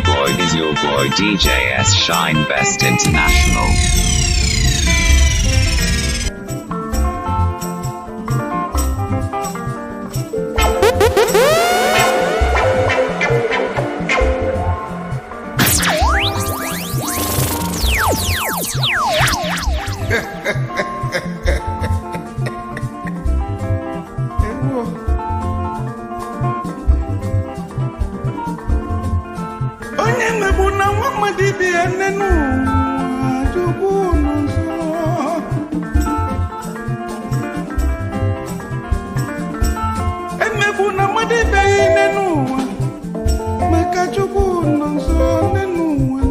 boy is your boy DJ S Shine Best International. Onye mmegbu na nwa mmadụ ibe ya nne n'ụwa, Chukwu nọ nso. Emegbu na mmadụ ibe ya nne n'ụwa, maka Chukwu nọ nso nne n'ụwa.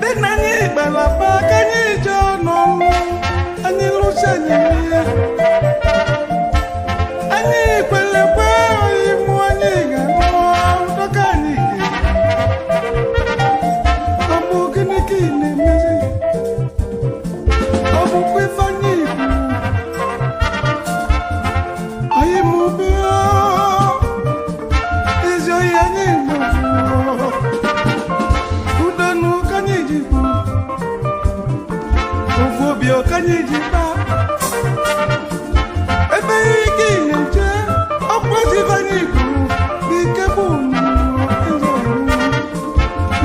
Dị na anyị gbalaba ka anyị jee n'ọlụ, anyị lụsị anyị ihe. Anyị kwelekwe oyimu anyị ga-anụ ụdọka anyị ga. Ọ bụ gịnị ka ị na-emezi? Ọ bụkwa ife anyị kwuru. Anyị mụbe ezi oyi anyị gbapụrụ. Udo na ụka anyị ji kwuru. Ofu obi ọka anyị ji kpaa. Ebe ike ị na-eche ọkpọzivanye kwuru n'ike bụ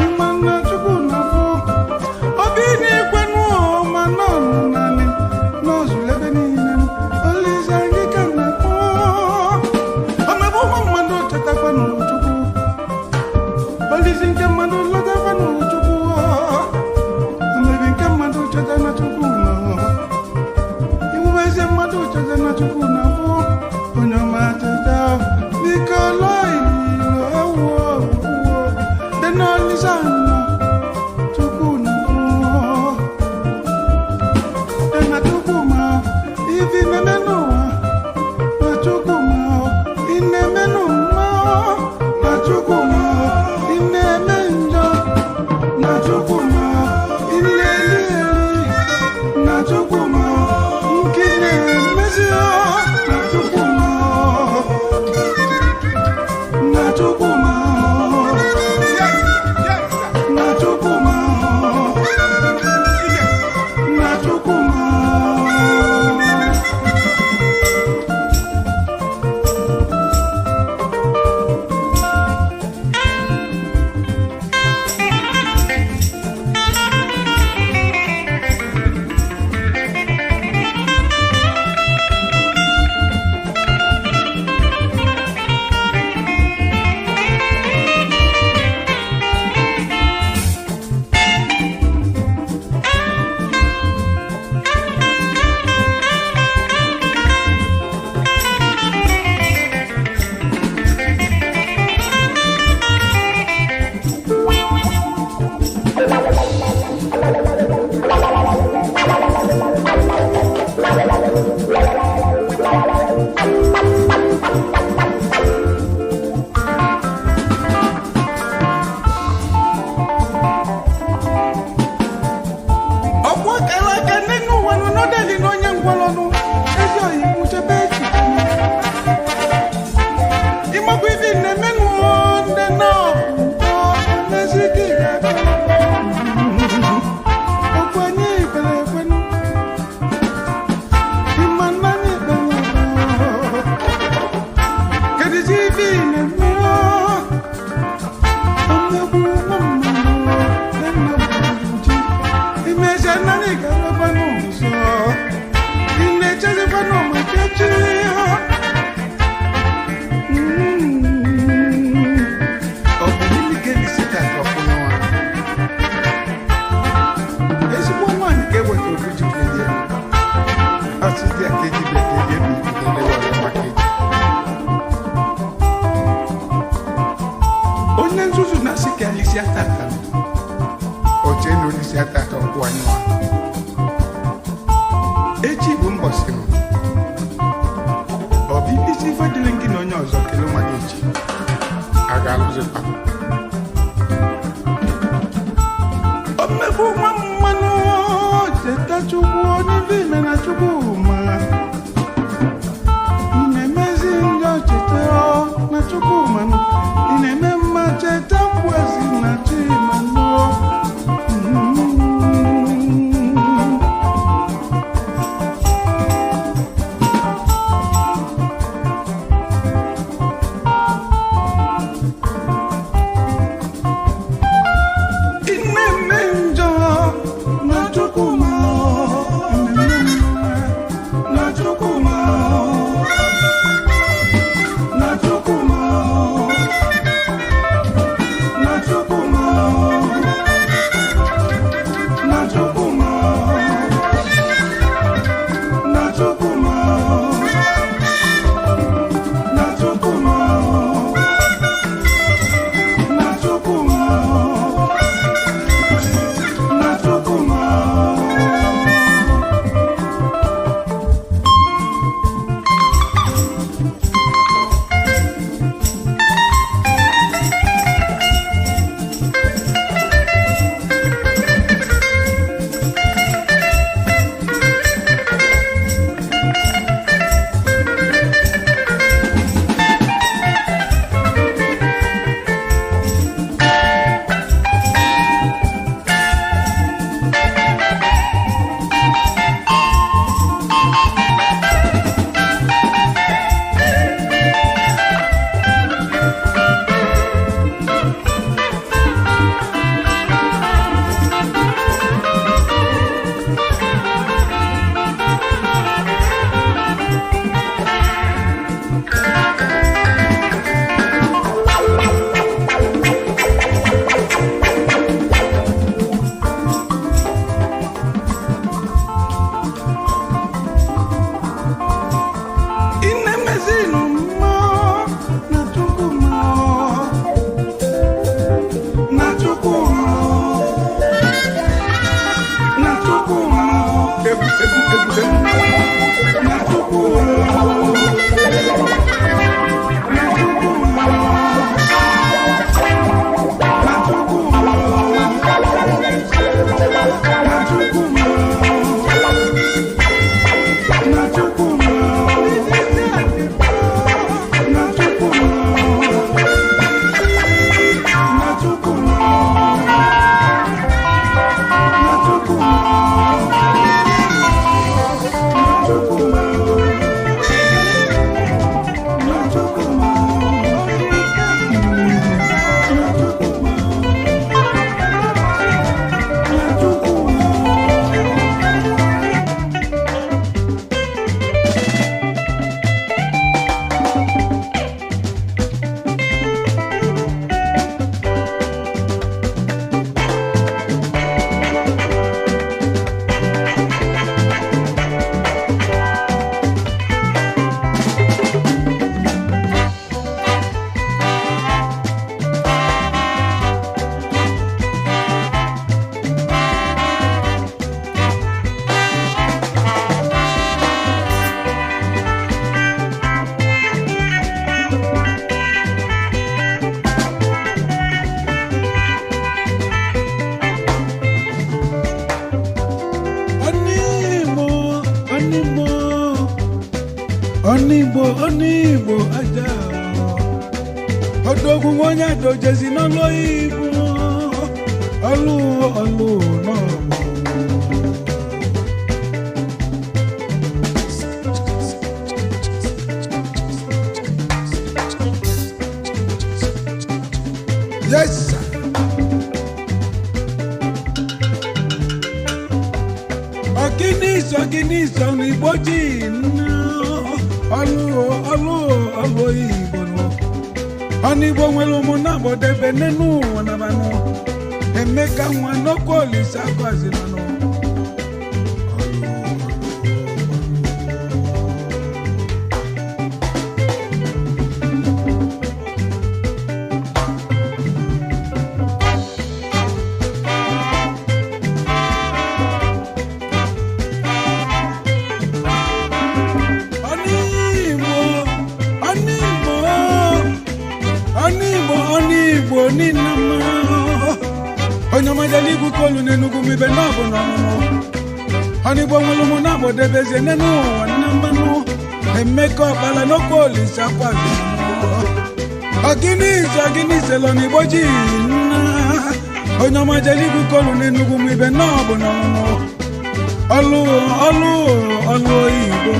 mmanna Chukwu na-afụ obi n'ikwe n'ụma nọ naanị n'ọzụlụ ebe niile. Olise anyị ka na-akpọ omebe ụmụ mmadụ chetakwa n'Chukwu. Olise nke mmadụ lọtakwa n'Chukwu. Omebi nke mmadụ cheta na Chukwu nọ. Iwube eze mmadụ cheta na Chukwu na bụ onye ọma cheta biko lọilo ewu owuwo dị n'olisa nọ Chukwu na bụ dị na Chukwu ma ivi na-eme n'ụwa na Chukwu ma ị na-eme n'ụwa na Chukwu ma ị na-eme njọ na Chukwu ma ị na-eli eli na Chukwu ma nke na-emezi na Chukwu ma. Onigbo onigbo aja odogwu onye adojezi n'ọlụ oyibo ọlụ ọlụ n'ọgbọ. Yes, sir. Ọkịnịsọ ọkịnịsọ n'Igbo ji nna ọlụ ọlụ ọlụ Igbo nọ. Ọnụ Igbo nwere ụmụnna gbọdebe n'enu ụwa na manụ. Emeka nwa n'okwu Olise akwazi nọ. Ọnụ Igbo, ọnụ Igbo, ọnụ Igbo, ọnụ Igbo niile mma. Onye ọmajala igwu kolu n'Enugwu m ibe na ọ bụ n'ọmụmụ. Ọnụ Igbo nwere ụmụ na agbọdebezie n'enu ụwa nna mmanụ. Emeka ọkpala n'okwu Olise akwazi. Ọgịnịze ọgịnịze lọ n'Igbo ji nna. Onye ọmajala igwu kolu n'Enugwu m ibe na ọ bụ n'ọmụmụ. Ọlụ ọlụ ọlụ Igbo.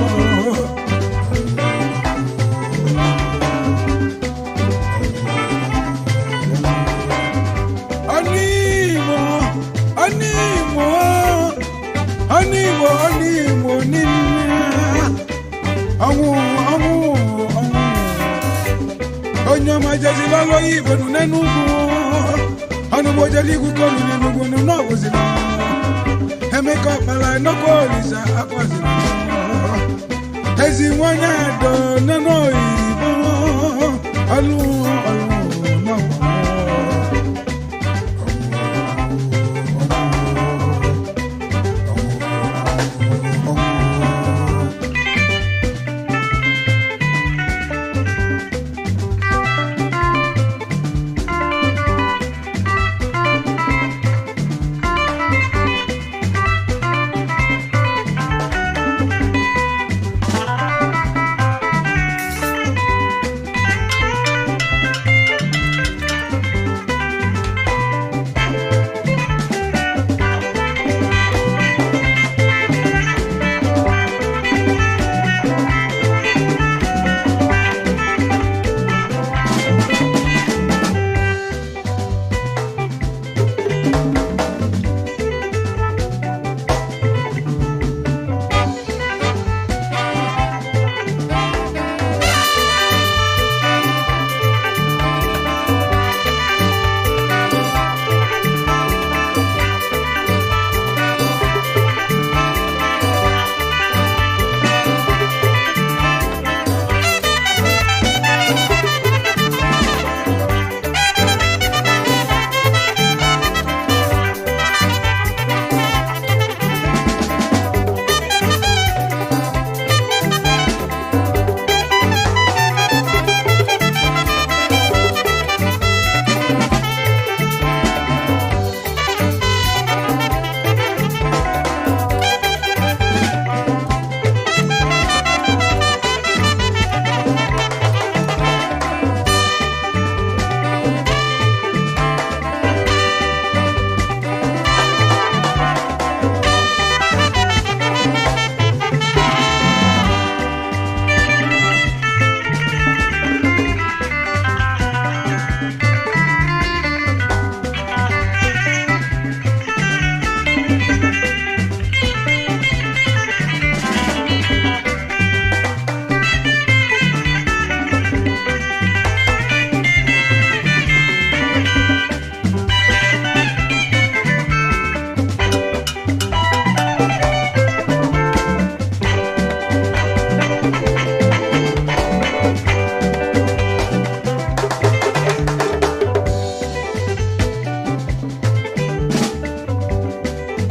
Ọnụigbo, ọnụigbo, ọnụigbo, ọnụigbo niile. Ọnwụ, ọnwụ, ọnwụ. Onye ọma jezila ọlụ Igbo nụ n'Enugwu. Ọnụgbo jeli igwu kolu n'Enugwu nụ n'ọbụzila. Emeka ọkpala n'okwu Olise akwazila. Ezi nwanyị adọ n'enu oyibo. Ọlụ, ọlụ, n'ọgbọ.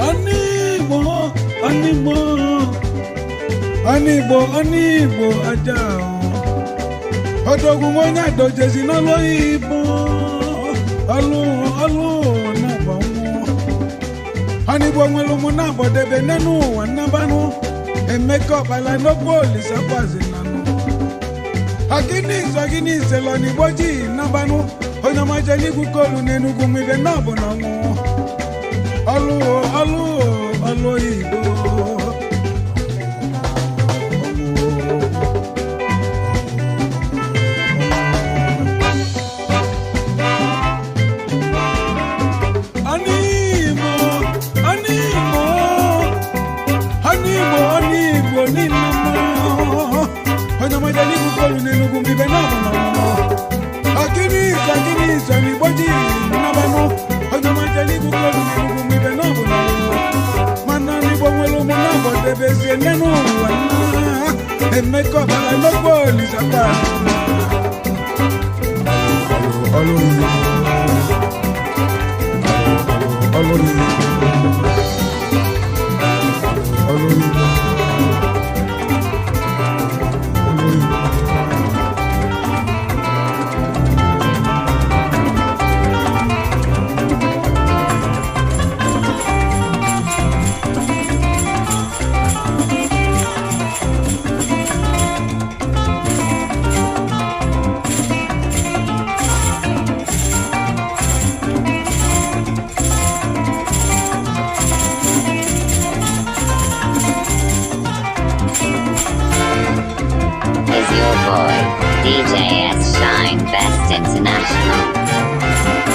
Ọnụigbo, ọnụigbo, ọnụigbo, ọnụigbo aja odogwu onye adojezi n'ọlụ oyibo ọlụ ọlụ na-agba nwụọ. Ọnụigbo nwere ụmụ na-agbọdebe n'enu ụwa nnabanụ. Emeka ọkpala n'okwu Olise akwazi nanụ. Akinizo akinize lọ n'Igbo ji nabanụ onye ọma je n'igwu kolu n'Enugwu mwibe n'ọbụ n'ọnwụ ọlụ ọlụ ọlụ oyibo. Animo, animo, animo, animo, nínú onye ọma je n'igwu kolu n'Enugwu mwibe n'ọbụ n'ọnwụ. Akinizo akinizo n'Igbo ji nabanụ onye ọma je n'igwu kolu n'Enugwu mwibe n'ọbụ n'ọnwụ. Mana n'Igbo nwere ụmụ n'abọ debezie nne n'ụwa nna Emeka ọbara n'ogbo Olizakwa. Ọlụ ọlụ ọlụ ọlụ ọlụ. Is your boy, DJ S Shine Best International.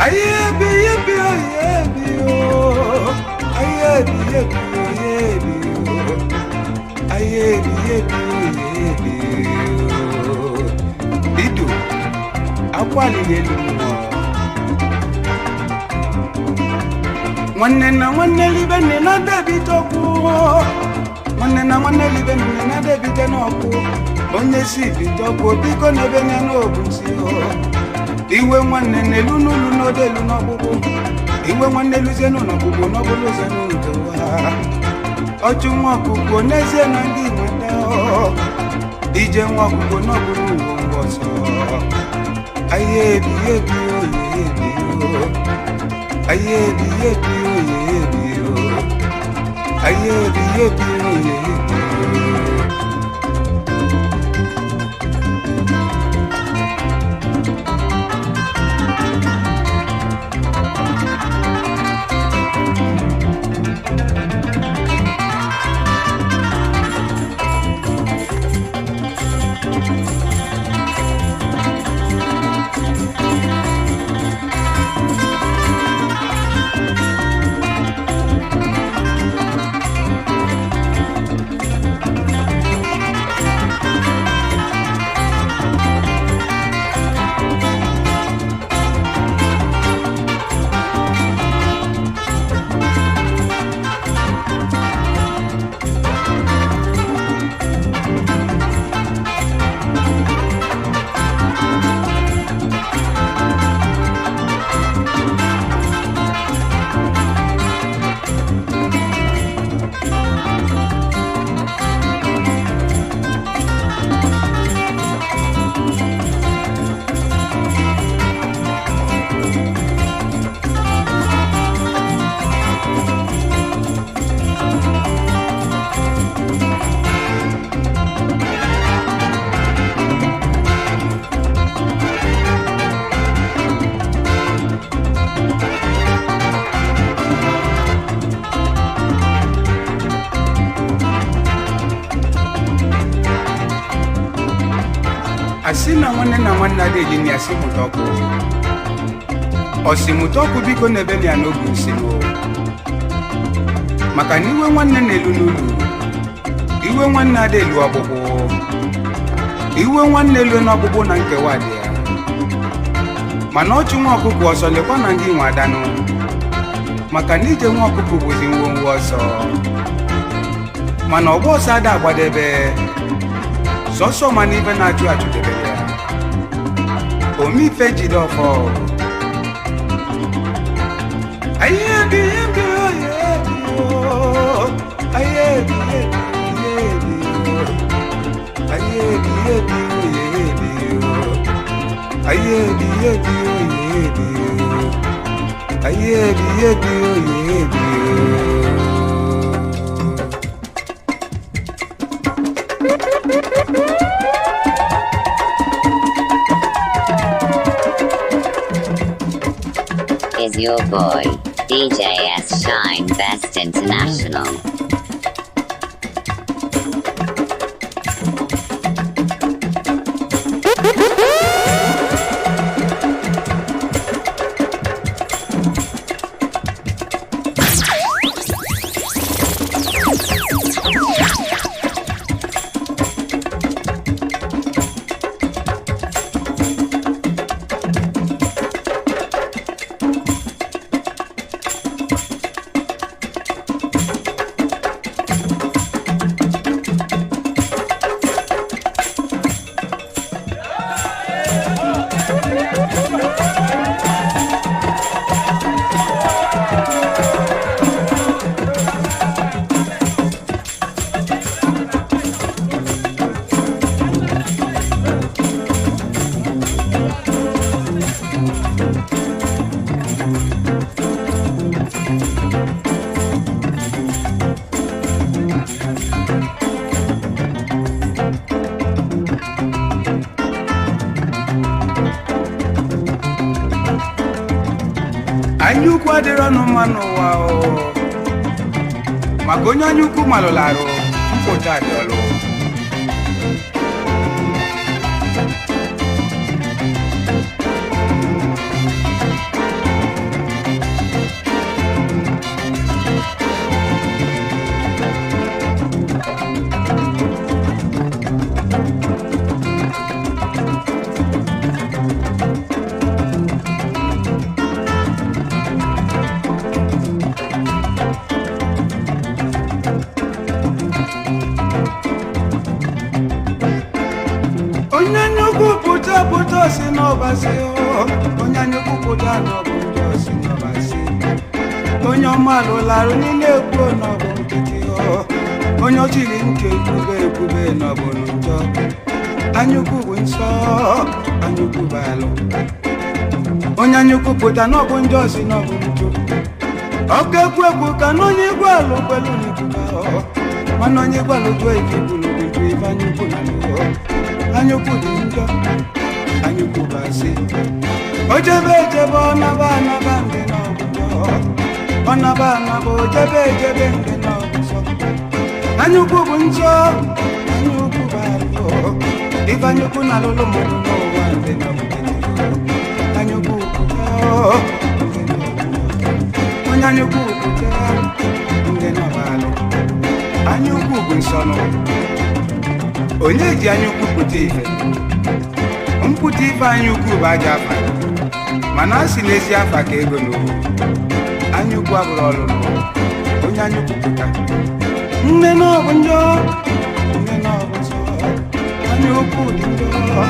Ayebi yebi oyebi o. Ayebi yebi oyebi o. Ayebi yebi oyebi o. Idu akwalili elu mmụọ. Nwanne na nwanne libe nne na debite okwu. Nwanne na nwanne libe nne na debite n'ọkụ. Onye si bite ọkụ biko n'ebe nye n'obu nsi o. Iwe nwanne n'elu n'ulu n'odelu n'ọkpụkpụ. Iwe nwanne luzienu n'ọkpụkpụ n'ọbụlụzienu nke ụwa. Ọchụ nwa ọkụkọ n'ezie na ndị nweta ọ. Ije nwa ọkụkọ n'ọbụrụ ụwa ngwa ọsọ. Aye ebi ebi oye ebi o. Aye ebi ebi oye ebi o. Aye ebi ebi oye ebi o. Asị na nwanne na nwanne adịghị na asị mụta ọkụ. Ọsị mụta ọkụ biko na ebe na ya n'oge nsị maka na iwe nwanne na-elu n'ụlọ, iwe nwanne ada elu ọkpụkpụ, iwe nwanne elu n'ọkpụkpụ na nkewa dị ya. Mana ọchụ nwa ọkụkọ ọsọ lekwa na ndị nwe adanụ, maka na ije nwa ọkụkọ bụzi ngwongwo ọsọ. Mana ọgba ọsọ ada agbadebe sọsọ, mana ife na-achụ achụdebere ya. Omeife jide ọfọ. Aye bi bi oye bi o. Aye bi bi oye bi o. Aye bi bi oye bi o. Aye bi bi oye bi o. Aye bi bi oye bi o. Is your boy, DJ S Shine Best International. Anya ukwu adịrọ nụ mma n'ụwa o, maka onye anya ukwu malụrụ arụ mpụta dị ọlụ. Onye anya ukwu pụta pụta osi n'ọbasi o. Onye anya ukwu pụta n'ọbụ njọ osi n'ọbasi. Onye ọma lụlarụ niile ekwuo n'ọbụ nkịtị o. Onye ochiri ntị ekwube ekwube n'ọbụ njọ. Anya ukwu bụ nsọ, anya ukwu bụ alụ. Onye anya ukwu pụta n'ọbụ njọ osi n'ọbụ njọ. Ọkụ ekwu ekwu ka na onye igwe alụ kwelu n'ikuku o. Mana onye igwe alụ jụọ ife ikwu n'obi ife anya ukwu na alụ o. Anya ukwu dị njọ, anya ukwu bụ asị. O jebe ejebe ọ naba anaba ndị n'ọbụjọ. Ọ naba anaba o jebe ejebe ndị n'ọbụsọ. Anya ukwu bụ njọ, anya ukwu bụ alụ. Ife anya ukwu na alụlụ mmadụ n'ụwa ndị n'ọbụjọ. Anya ukwu pụta ndị n'ọbụjọ. Onye anya ukwu pụta ndị n'ọbalụ. Anya ukwu bụ nsọnụ. Onye ji anya ukwu pụta ife? Mpụta ife anya ukwu bụ aja afa, mana a sị n'ezi afa ka ego n'owu. Anya ukwu abụrụ ọlụ n'ụwa. Onye anya ukwu pụta nne na ọ bụ njọ, nne na ọ bụ nsọ. Anya ukwu dị njọ.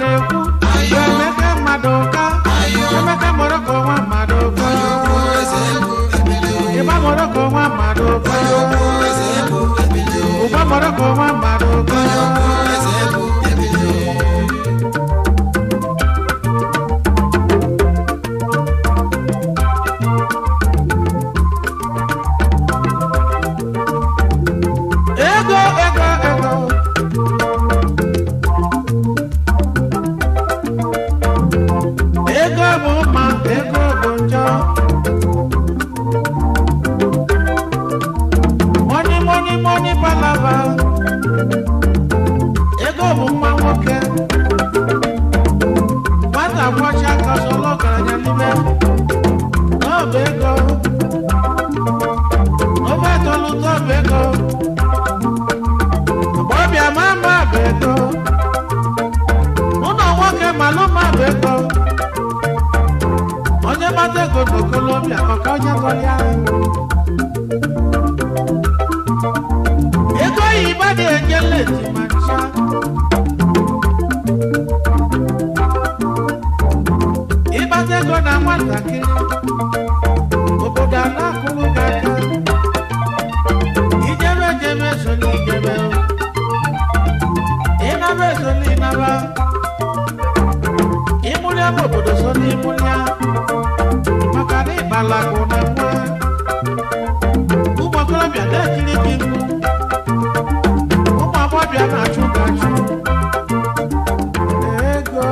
na-ekwu. Emeka Maduka, Emeka Morocco nwa Maduka, Ịba Morocco nwa Maduka, Ụba Morocco nwa Maduka. Ego, ego, ego. Ego bụ mma, ego bụ njọ. Money, money, money palava. Ego bụ mma nwoke. Nwata kwọcha aka sọlọ ọgaranya n'ime. Ọ bụ ego. Ofe tọlụ ụtọ bụ ego. Agbọbịa ma mma bụ ego. Ụlọ nwoke malụ mma bụ ego. Onye gbata ego n'okolobịa ọka onye tọrịa. Ego oyibo dị enye leti ma ncha. Ịgbata ego na nwatakịrị, obodo a na-akụrụ gị aka. Ijebe ejebe so n'ijebe o. Ịnaba eso n'ịnaba. Ịmụlịa n'obodo so n'ịmụlịa. Maka na ịkpalakụ na nwa. Ụmụ okorobịa na-ekiri gị mkpu. Ụmụ agbọbịa na-achụ gị achụ. Ego.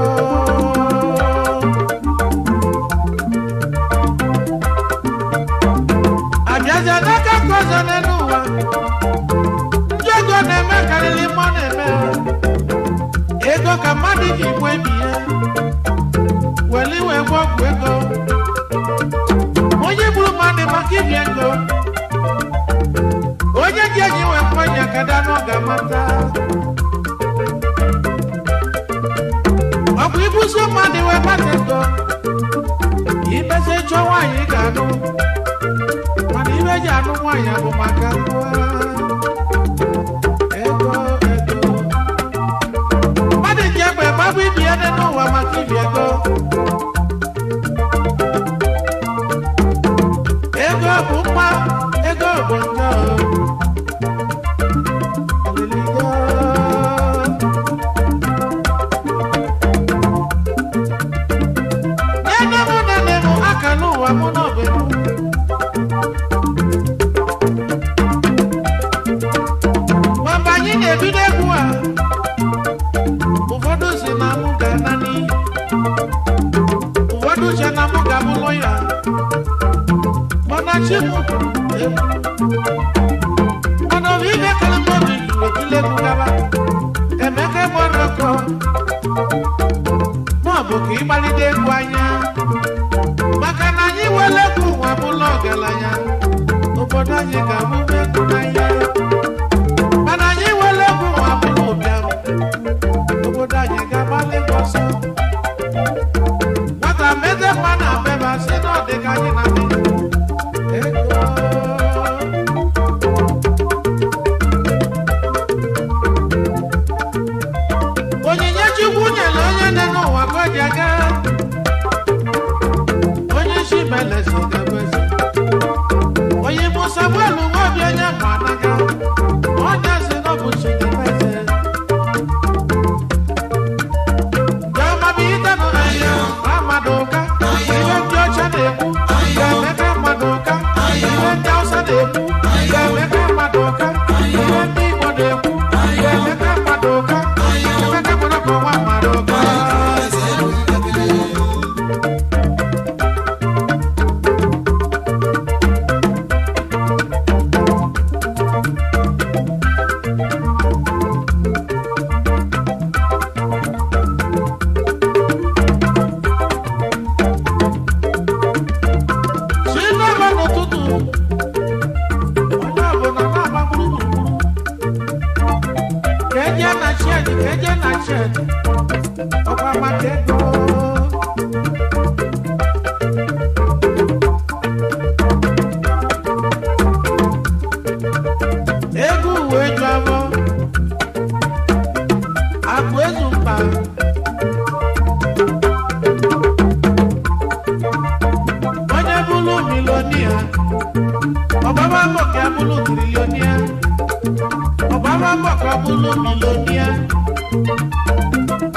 Abịazịa n'aka nke ọzọ n'elu ụwa. Ndị ego na-eme karịrị mma na-eme. Ego ka mmadụ ji gbuo ebi ya. Were iwe gwa ọgwụ ego. Onye gburu mmadụ maka ibi ego. Onye ji enyi wee kwụọ ya kada n'oge amata. Ọ bụ ibuso mmadụ wee kpata ego. Imezi chọọ nwaanyị ị ga-anụ. Mana ibe ji anụ nwaanyị bụ maka nwa. Ego, ego. Mmadụ ji egbe gbagbu ibi ya n'ụwa maka ibi ego. Ego bụ mma, ego bụ njọ. Aleligo. Nene mụ nene mụ aka n'ụwa mụ n'ọbụ mụ. Ma mgbe anyị na-ebido egwu a, ụfọdụ si na mụ ga-ana n'iyi, ụfọdụ che na mụ ga-abụ lọya, mana chi m bụ egwu. Mana ọ bụ ibe kara m obi juru ekele egwu gaba, Emeka Morocco, ma ọ bụ ka ịgbalite egwu anya, maka na anyị were egwu ụwa bụla ọgaranya, obodo anyị ga-abụ egwu n'anya. Mana anyị were egwu ụwa bụla ụbịam, obodo anyị ga-agbalị mbọ ọsọ. Nwata meze mma na mebe sị na ọ dị ka anyị na ndị ego. Onyinye Chukwu nyere onye dị n'ụwa ka o ji aga. Onye isi melezi ga-abụ eze. Onye bụ Samuel Nwobi onye ma anaga. Onye sị na ọ bụ chi ga-eme eze. Ibe ndị ọcha na-ekwu, Emeka Maduka. Ibe ndị Hausa na-ekwu, Emeka Maduka. Ibe ndị Igbo na-ekwu, Emeka Maduka. Emeka Morocco nwa Maduka. Si n'ebe n'ụtụtụ, onye ọbụla na-agba gburugburu. Ka eje na shed, ka eje na shed, ọkwa maka ego. Ego uwe ju afọ, akụ ezu mba. bụlụ bilonia,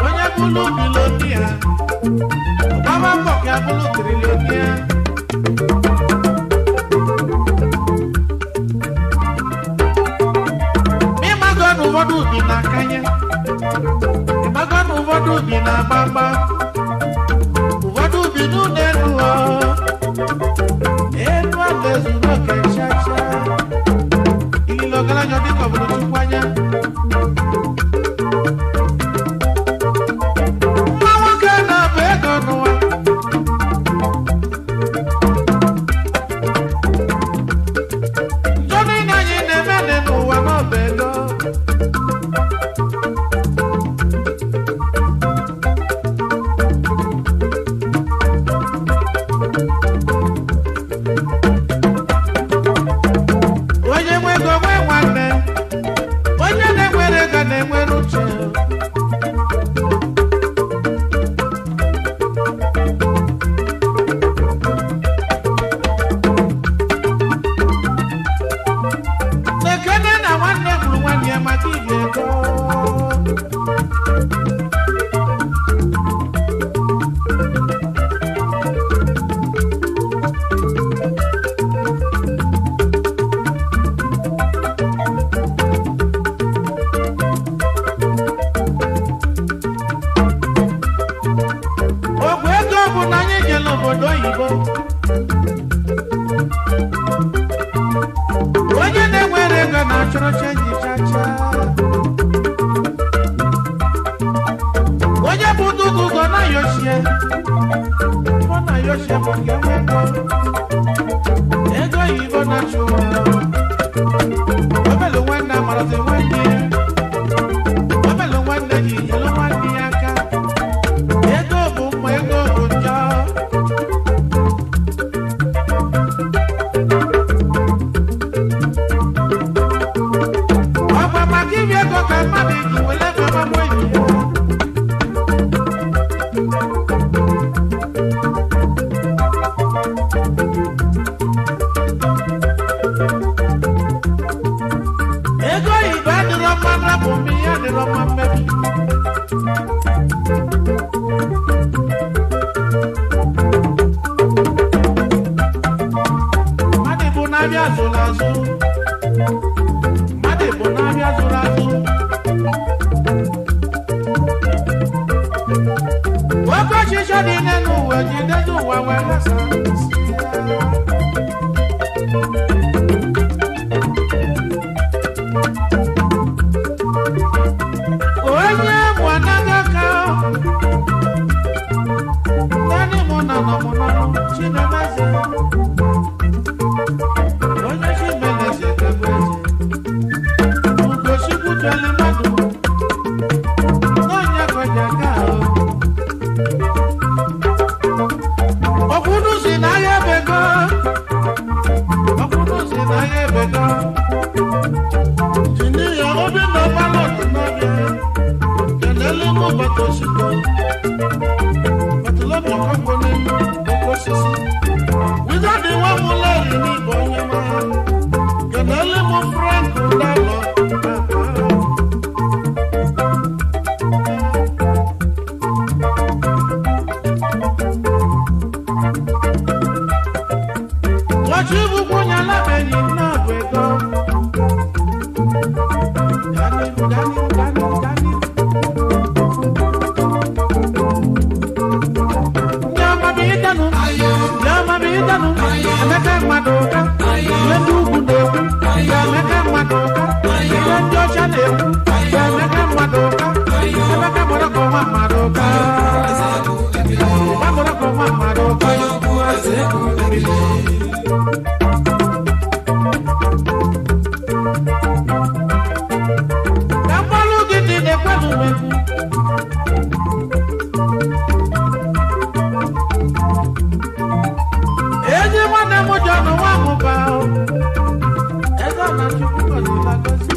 onye bụlụ bilonia, ọgbaba mbọ ka bụlụ trilionia. Ịmago na ụfọdụ ubi na-akanye, ịmago na ụfọdụ ubi na-agbagba, ụfọdụ ubi n'ụlọ elu ọ, elu a na-ezuru oke chacha. Ililo ọgaranya dịka obodo Chukwu anya. Nwa nwoke na-abụ ego n'ụwa. Njọ niile anyị na-eme dị n'ụwa n'ọba ego. Onye nwe ego nwee nwanne, onye na-enwere ego na-enwere uche. Ekene na nwanne gburu nwanne ya maka ibi ego. Ọgwụ ego bụ na anyị jere obodo oyibo. Onye na-enwere ego na-achọrọ chenji chacha. Onye bụ dugugo na yochie. Ọ na yochie bụ nke nwe ego. Ego oyibo na-achụ ụwa. Obelu nwanne amarazi nwanne ya. Obelu nwanne ji nyelu nwanne ya aka. Ego bụ mma, ego bụ njọ. Ọkwa maka ibi ego ka mmadụ ji were ego gbagbuo enyi ya. Ego oyibo adịrọ mma nrapụ, mmiri adịrọ mma mmebi. Mmadụ bụ na-abịa zụrụ azụ. Mmadụ bụ na-abịa zụrụ azụ. Oke ọchịchọ dị n'elu ụwa jidezi ụwa wee lesa. Onye mụ anaghị aka naanị mụ na nọ mụ nọ Chinemeze. Onye Chimeleze ga-abụ eze. Ugochukwu tụrụ mmadụ n'ọnya ka ọ ji aga ahụ. Ọkwụnụ si n'ahịa ebego. Ọkwụnụ si n'ahịa ebego. Jinia Obinna Balọt n'ọbịa. Kenele mụ bata osikọ. Batụlọbụ ọkọnkọ n'elu oke osisi. Wizard nwa m leri n'ịbụ onye ma. Kenele mụ Frank Ndalọ. Ọchịbụkwu nyalabeghị nna bụ ego. Ganiru, ganiru, ganiru, ganiru. Ndị ọma bụ ịdanụ. Ndị ọma bụ ịdanụ. Emeka mmadụ ụka. Ihe ndị ugwu na-ekwu. Emeka mmadụ ụka. Ihe ndị ọcha na-ekwu. Emeka mmadụ ụka. Emeka mmadụ nwa mmadụ ụka. Mmadụ nwa mmadụ ụka. Ka mgbalụ gị dị na-ekwenụ m ekwu. Ezi nwanne m ji ọnụ nwa m ba o. Eze na Chukwu gọziri agọzi.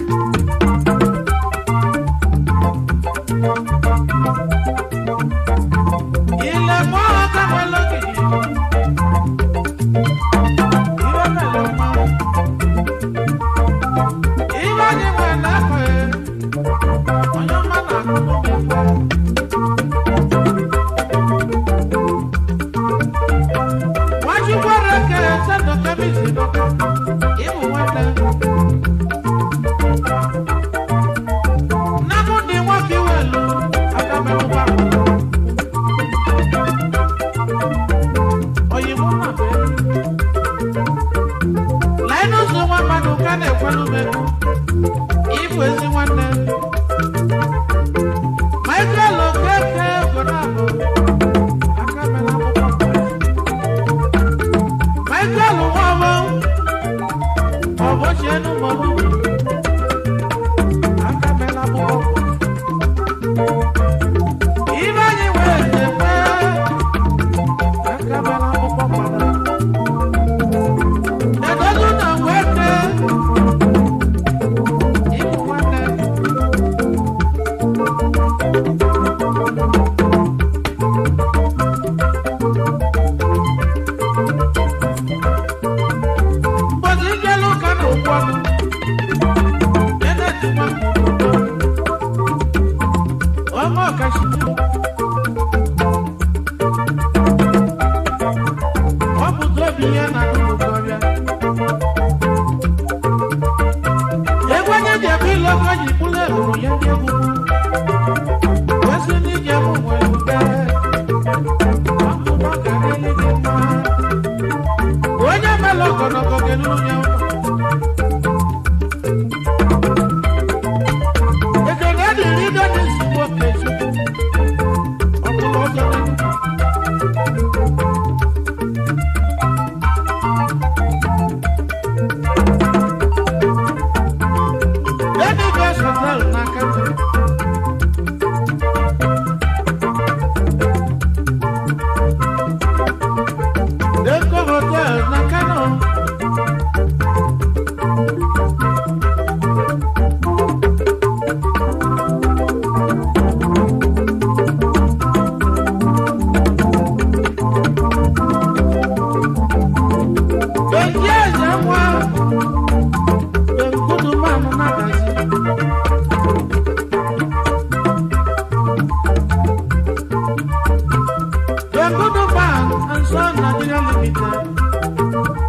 Son Nigeria Limited.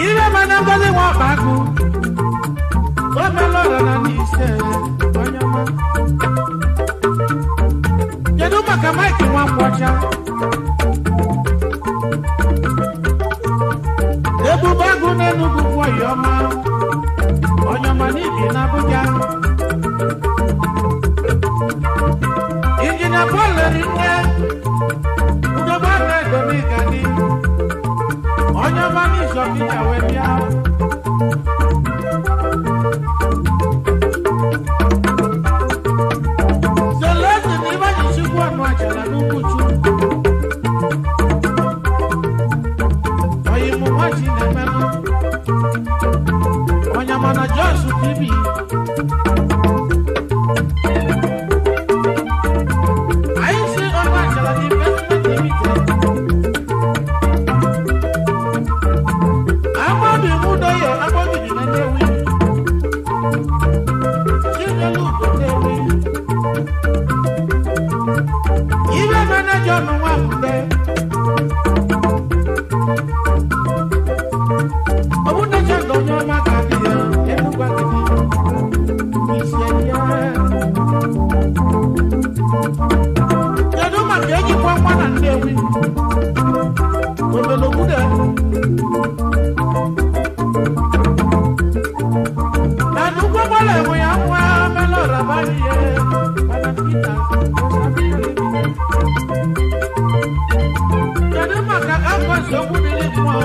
Ile mana ngozi nwa ọkpagụ, o meela ọra na n'ise, onye ọma. Kedu maka Mike Nwankwọcha? Ebube agụ n'Enugu bụ ọyị ọma, onye ọma n'ibi n'Abuja. Injinia Paul Erinne, Ugogbe Agụ Edo n'Igadi, onye ọma n'Izọkija wee bịa. Celestine Ibanyi Chukwu Ọnụachala n'Ukwuchu. Oyimu nwa Chinemelụ. Onyama na Jos TV. Anyị si Ọnụachala na Investment Limited. Amadu Mudoye Agbogidi na Nnewi. Chinelu Ugo Nnewi. Ibe manager ọnụ nwa mgbe. Ọbụna John onye ọma ka dị ya, Enugwu Agidi, isi ya. Kedu maka ejikwa nwa na Nnewi? Omelogwude. Na nnukwu ụgbọala enwe ya nwa melora banye, mana Peter Osabi. Kedu maka Alphonse Okwudili mmụọ?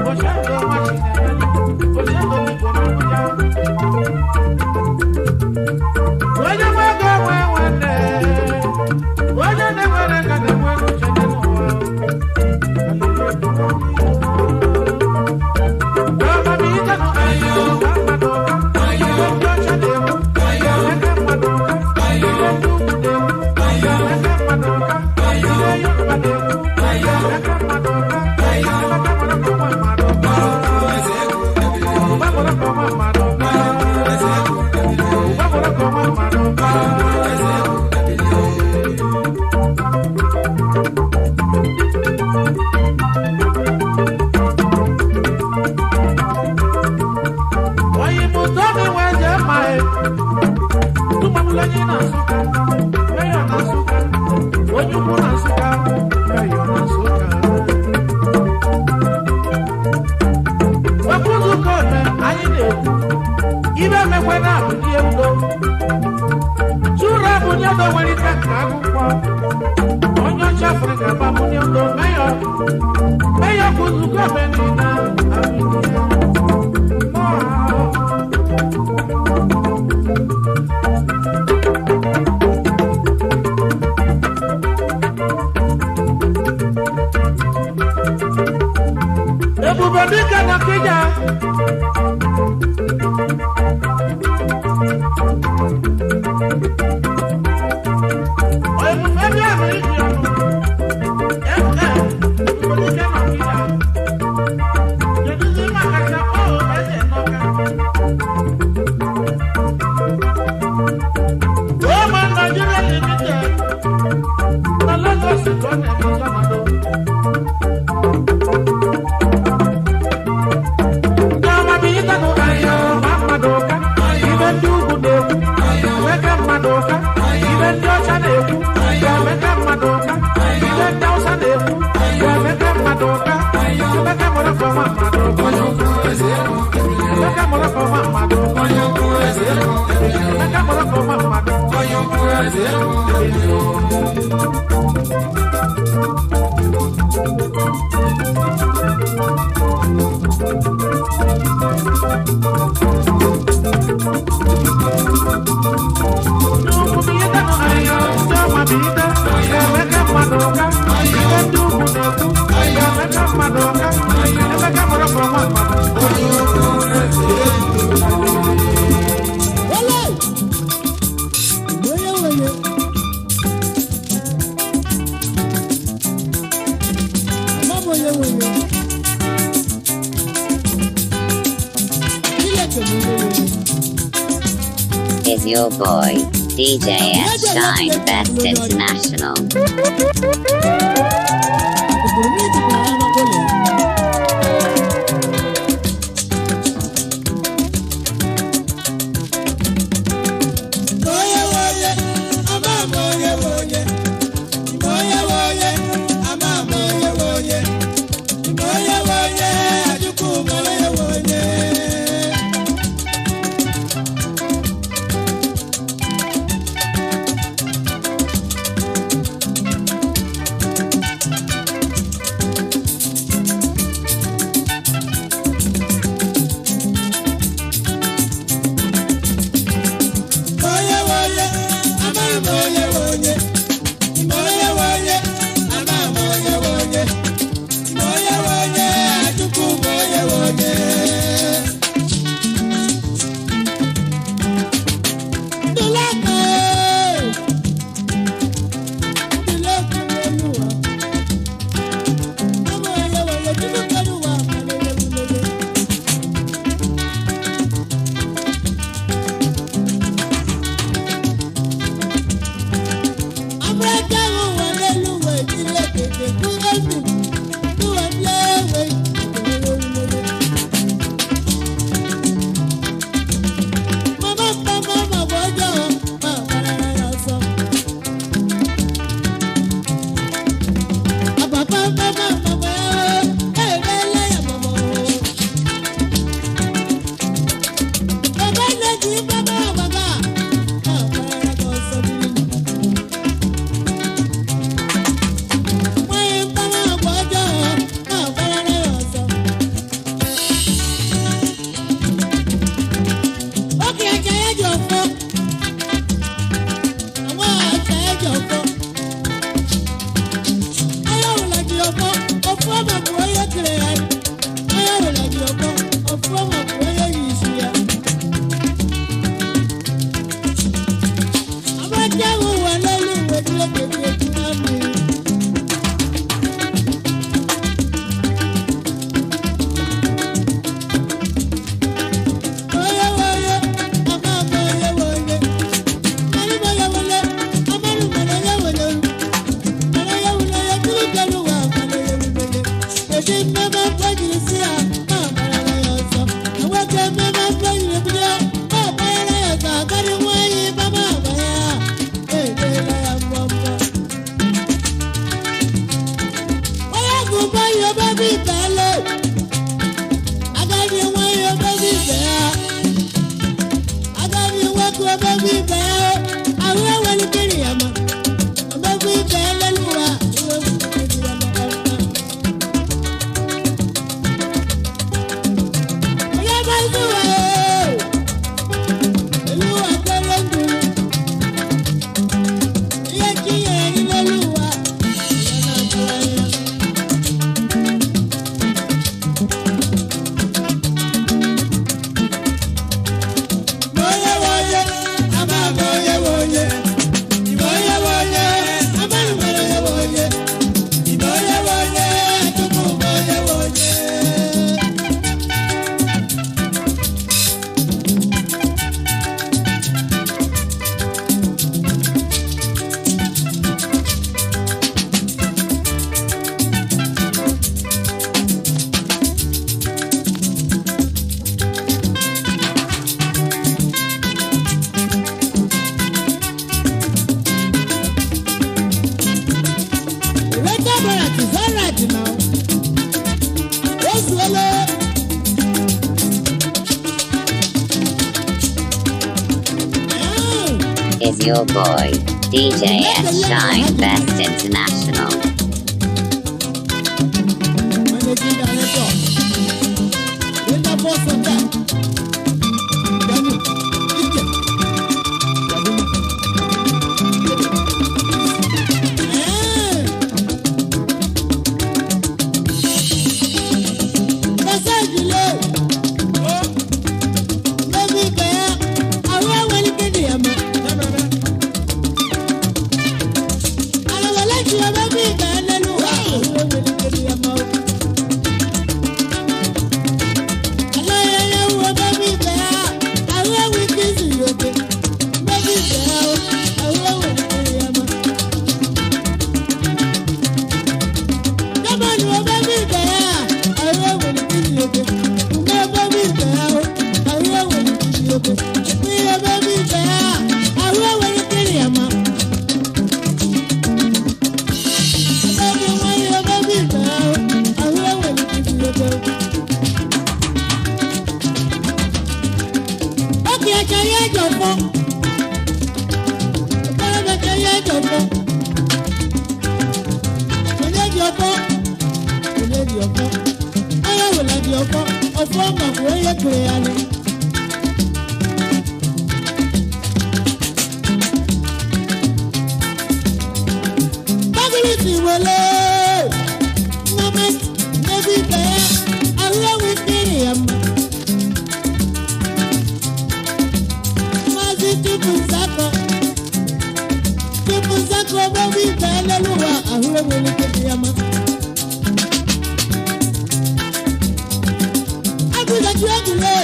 Oshendo nwa Chinemelu, Oshendo Igbo n'Abuja. Onye nwe ego nwe nwanne, onye na-enwere ego na-enwe uche dị n'ụwa. Oyinbo tó mi wẹ̀ jẹ́ máa ẹ̀. Túmọ̀mùlẹ́yìn na Nsụka, Meyọ na Nsụka, onye ukwu na Nsụka, Meyọ na Nsụka. Okwu nzukọ ome anyị na-ekwu, ibe emekwe na abụnye udo. Churu abụnye udo nwere ike ka akwụkwọ. Onye ọcha Afrịka bụ abụnye udo, Meyọ. Meyọ bụ nzukọ ome niile abụnye. Ebube dike na Kija. Ebube bịa na iji ọnụ. FM, Ebube dike na Kija. Keduzi maka Chapo Eze Nọka? Roman Nigeria Limited. Na Lagos ka ọ na-eme ọzọmado. Ibe ndị ugwu na-ekwu, Emeka mmadụ ụka. Ibe ndị ọcha na-ekwu, Emeka mmadụ ụka. Ibe ndị Hausa na-ekwu, Emeka mmadụ ụka. Emeka mụrụ ka ọma mmadụ ụka. Emeka mụrụ ka ọma mmadụ ụka. Emeka mụrụ ka ọma mmadụ ụka. Ole! Onye nwere ama m onye nwere Chineke bụ onye nwere. Is your boy, DJ S Shine Best International. Is your boy, DJ S Shine Best International. Managing Director, Linda Boss Hotel, Daniel, Ike, Kaduna. Hello. ibe ya ahụ enwere ike oke ihe mebe ibe ya ahụ enwere ike iri ya ma ebe nwa ihe mebe ibe ya ahụ enwere ike iri oke oke achara ejọ fọ okorobịa chara ejọ fọ onye ji ọfọ onye ji ọfọ onye were ji ọfọ ọfọ maka onye kere ya nị. Bagirisi wele nname n'ebe ibe ya ahụ enwe ike iri ya mma. Maazị Tupu Nzakọ Tupu Nzakọ n'ebe ibe ya n'elu ụwa ahụ enwe ike iri ya mma. Agụzachi egwule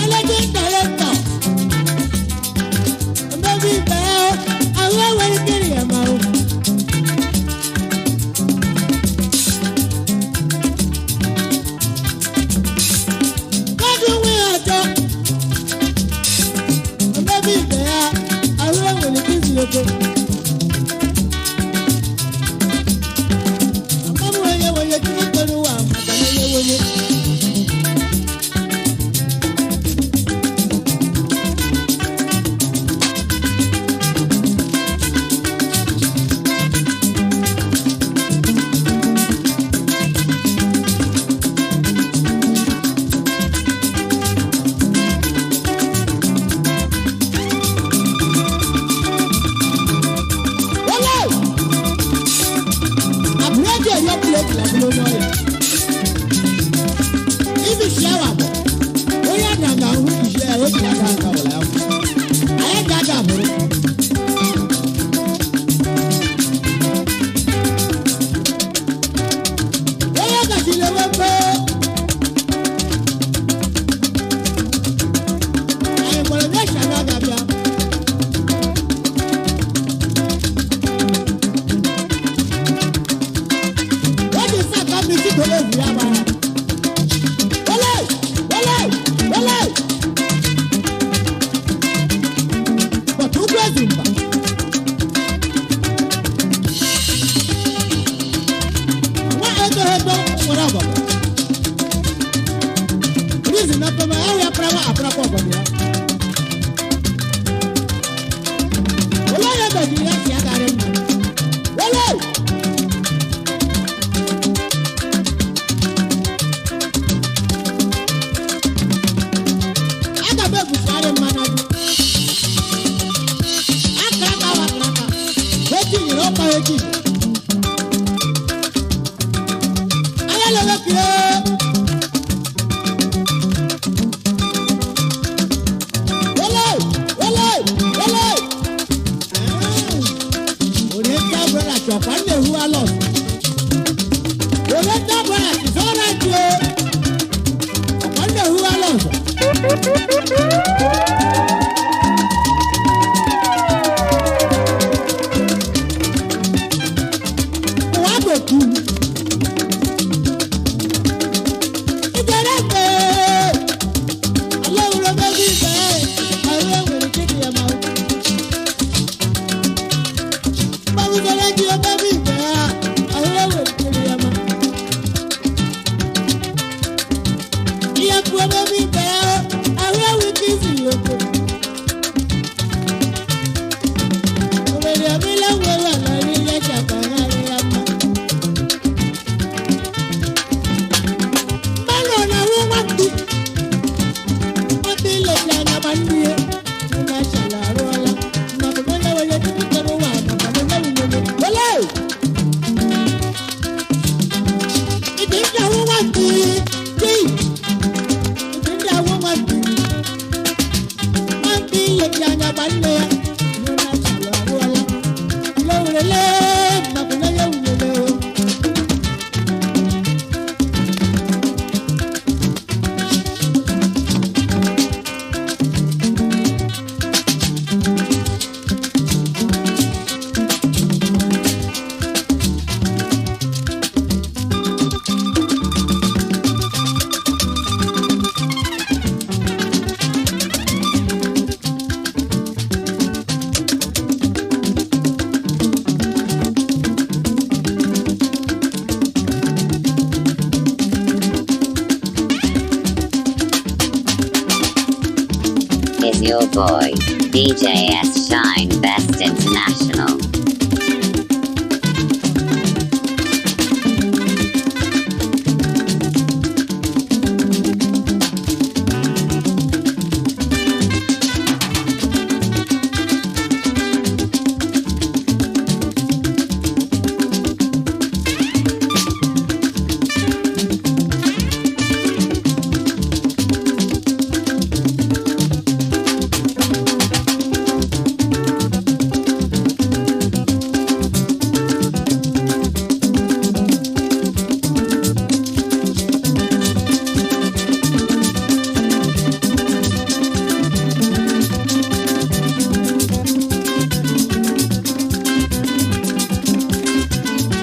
Alhaji Director n'ebe ibe ya ahụ enwe ike iri ya mma. Mmadụ nwe atọ n'ebe ibe ya ahụ enwere ike izu ego. Amam onye onye Chukwu kere ụwa maka na onye onye. Wọlé! Àbúrẹ́dì ẹ̀yọ́ pílẹ̀tì làbúrò náà yẹ. Ibi ṣe wà bọ̀, ó yà dàgbà ń ṣe ẹ̀ ó ti dàgbà ń kàwé láwọn. Àyẹ̀ dàgbà bọ̀rọ̀. Ó yà kàtí lè wé pé. Àyẹ̀kọ̀rọ̀ ní ẹ̀ṣẹ̀ náà gàbíà. Wọ́n ti sàkà mi sí tòló ìyá wa. Wọlé! Wọlé! Wọlé! Bọ̀tú gbèsè mbà. Wọ́n ẹgbẹ́ ẹgbẹ́ wọ́n àbọ̀bọ̀. Rízì náà pẹ̀lú ẹ̀rọ apẹ̀rẹ̀ àpẹ̀rẹ̀ ọ̀bọ̀dọ̀ ya. Olóyè bẹ̀rẹ̀ yá ti agarẹ̀ mọ́. Wọlé! Aga m ebusarị mmanụ gị. Aka aka wa aka. Etinyere ọkpa echi. Anya lele kire. Wele! Wele! Wele! Oriental Brothers ọ̀pá ń lè hu alọ̀. Oriental Brothers is all right o. Ọ̀pá ń lè hu alọ̀. Ụwa bụ otu. Ijere mgbe ala wuro mebe ibe ahụ enwere ike dị ya ma mgbanwụzere ji omebe ibe ha ahụ enwere ike dị ya ma ihe kwuo omebe ibe ya ahụ enwere ike isi ya okwu. Òwèrè ọ̀mílẹ̀ wẹ̀wẹ̀ lórí ilé ṣàkóso àríyá mọ́. Mmanụ na-awụ nwatị. Nwatị ileta anya ma ndị ya. Ndị achala arụọla. Maka na onye nwere tupu kere ụwa maka na onye nwere. Wele! Ìdí ndị awụ nwatị. Tí! Ìdí ndị This is your boy, DJ S Shine Best International.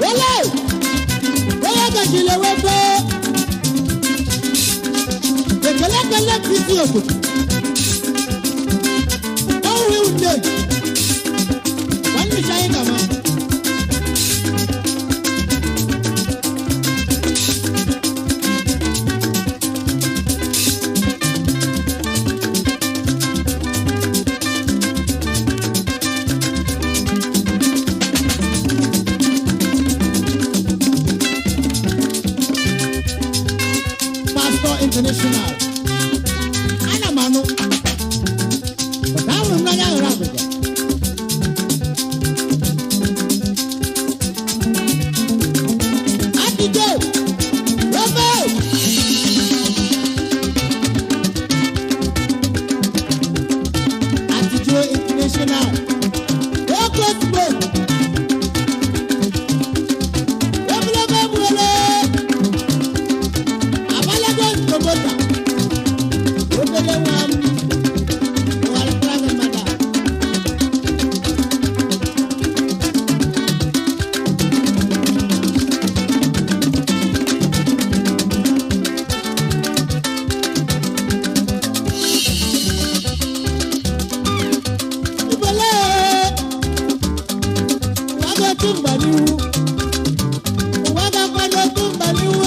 Wele! Onye gajiri ewebe! Ekele ekele Kristi obodo. Ọwụ une. Nwanne anyị gama. Pastor International. Ana m anụ. But ahụrụ m n'anya ghọrọ agụgọ. Atide! Robe! Atide International. Oke ozugbo! Ebulebe ebulele! Abalago promota. Obere nwa m. Ụgharịkwara gị mmadụ a. Ibele! Ụwa ga-etu mba n'ihu. Ụwa ga-akwado otu mba n'ihu.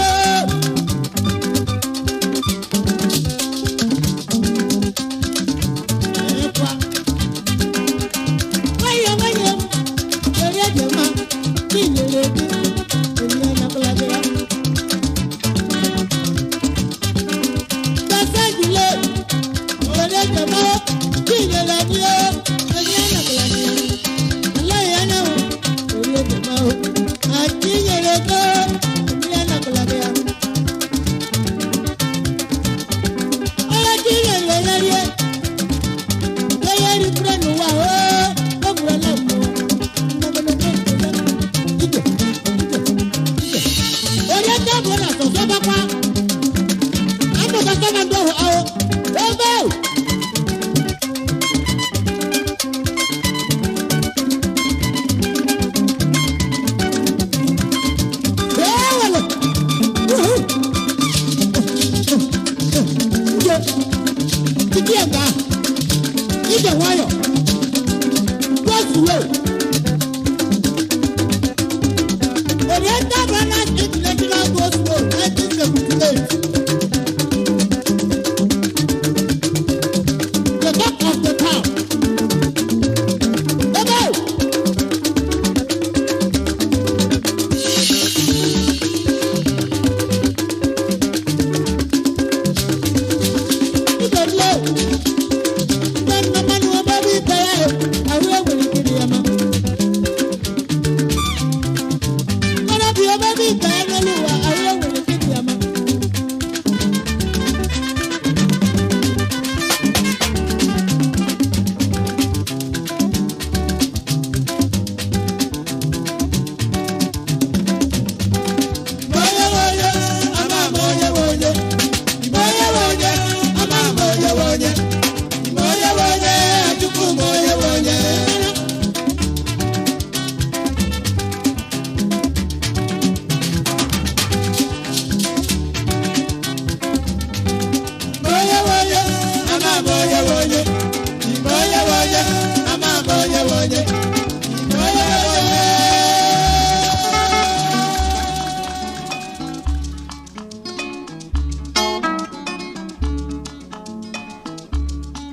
Ekwa. Nwayọọ nwayọọ, were ede ma, tinyere gị, onye anakwala gị ya. Gbasa jule, were ede ma, tinyere gị, onye anakwala gị ya. Alaghị anya hụ, were ede ma hụ, atinyere gị, onye anakwala gị ya. Onye tinyere ya rie. Onye rifere n'ụwa oo, o gwurula mmụọ. Ije, ije, ije. Onye ndị ọ bụla sọsọ bakwa. Amụta sọba ndị ohu ahụ. Ebe! Ee, wele! Uhu! Nje! Titi ẹ̀ gbà. Ije nwayọ. Go slow. Oriental Brothers International Go Slow 1978. The talk of the town. Ebe! Ibe lee.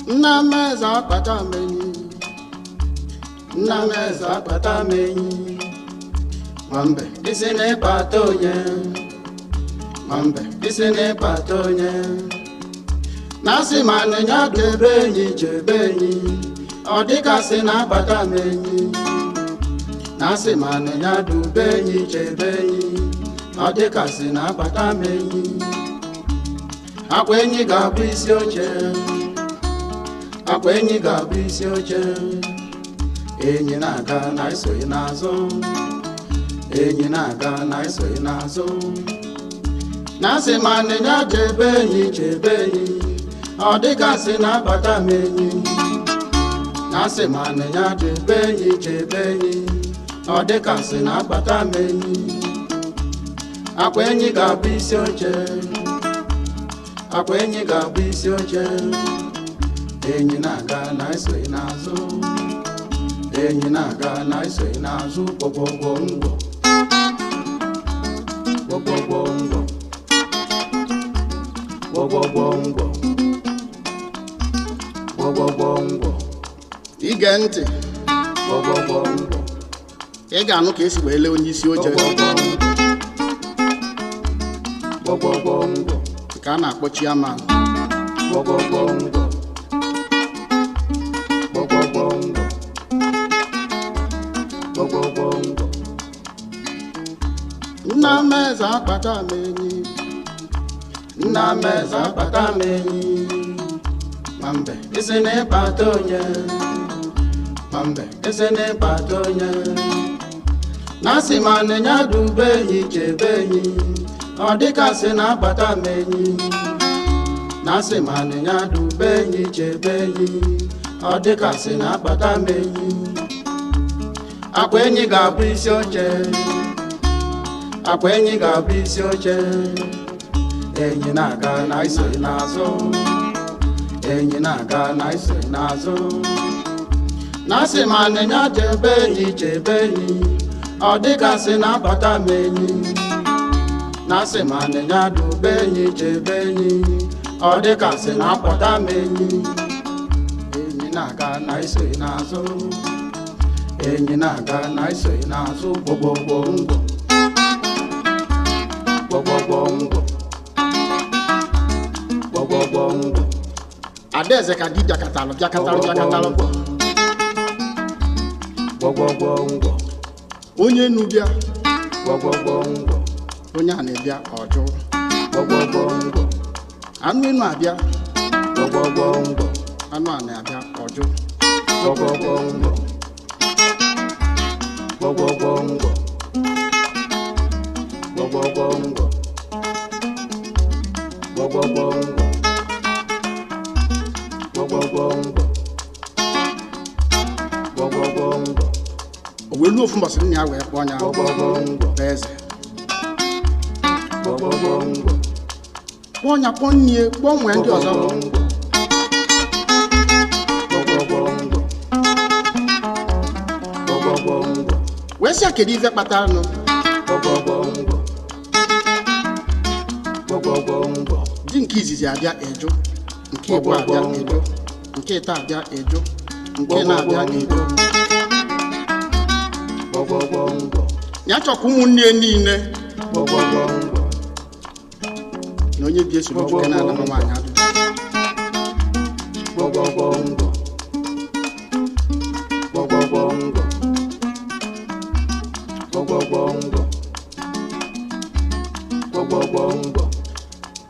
Nna m eze akpata m enyi, nna m eze akpata m enyi. Nwambe isi na-ịkpata onye, nwambe isi na-ịkpata onye. Na-asị ma nịnya chebe enyi, chebe enyi, ọ dịgasị na-akpata m enyi. Na-asị ma nịnya dube enyi, chebe enyi, ọ dịgasị na-akpata m enyi. Akwa enyi ga-abụ isi oche, akwa enyi ga-abụ isi oche. Enyi na-aga na esoghị n'azụ, enyi na-aga na esoghị n'azụ. Na-asị ma nịnya chebe enyi, chebe enyi, ọ dịgasị na-abata m enyi. Na-asị ma nịnya chebe enyi, chebe enyi, ọ dịgasị na-abata m enyi. Akwa enyi ga-abụ isi oche, akwa enyi ga-abụ isi oche. Enyi na-aga na esoghị n'azụ, enyi na-aga na esoghị n'azụ. Gwọgwọgwọ ngwọ, gwọgwọgwọ ngwọ, gwọgwọgwọ ngwọ, gwọgwọgwọ ngwọ. Ige ntị, Gwọgwọgwọ ngwọ, ị ga-anụ ka esi wee lee onye isi oche gwọgwọgwọ ngwọ, nke a na-akpọ chairman. Gwọgwọgwọ ngwọ, gwọgwọgwọ ngwọ, gwọgwọgwọ ngwọ. Nna m eze akpata m enyi, nna m eze akpata m enyi. Nwambe isi na ịkpata onye, nwambe isi na ịkpata onye. Na-asị ma nịnya dube enyi, chebe enyi, ọ dịgasị na-akpata m enyi. Na-asị ma nịnya dube enyi, chebe enyi, ọ dịgasị na-akpata m enyi. Akwa enyi ga-abụ isi oche, akwa enyi ga-abụ isi oche. Enyi na-aga na isoghị n'azụ, enyi na-aga na isoghị n'azụ. Na-asị ma nịnya chebe enyi, chebe enyi, ọ dịgasị na-abata m enyi. Na-asị ma nịnya dube enyi, chebe enyi, ọ dịgasị na-akpọta m enyi. Enyi na-aga na isoghị n'azụ, enyi na-aga na isoghị n'azụ. Gwọgwọgwọ ngwọ, gwọgwọgwọ ngwọ, gwọgwọgwọ ngwọ. Adaeze ka di bịakatalụ bịakatalụ bịakatalụ. Gwọgwọgwọ ngwọ, Onye enu bịa, gwọgwọgwọ ngwọ, onye a na-ebịa ọjụ. Gwọgwọgwọ ngwọ, Anụ enu abịa, gwọgwọgwọ ngwọ, anụ a na-abịa ọjụ. Gwọgwọgwọ ngwọ, gwọgwọgwọ ngwọ, gwọgwọgwọ ngwọ, gwọgwọgwọ ngwọ, gwọgwọgwọ ngwọ, gwọgwọgwọ ngwọ, O wee luo ofu mbọsị, nna ya wee kpọọ ya gwọgwọgwọ ngwọ, bụ eze. Gwọgwọgwọ ngwọ, Kpọọ ya, kpọọ nne, kpọọ nwee ndị ọzọ. Gwọgwọgwọ ngwọ, gwọgwọgwọ ngwọ, Wee sị ya kedu ife kpatara nụ gwọgwọgwọ ngwọ, gwọgwọgwọ ngwọ, di nke izizi abịa eju, nke ịbụ abịa eju, nke ịta abịa eju, nke na-abịa eju. Gwọgwọgwọ ngwọ, Ya chọkwa ụmụnne ya niile gwọgwọgwọ ngwọ, na onye bi esoro nwoke na-ana nwaanyị ajụjụ. Gwọgwọgwọ ngwọ, gwọgwọgwọ ngwọ, gwọgwọgwọ ngwọ, gwọgwọgwọ ngwọ,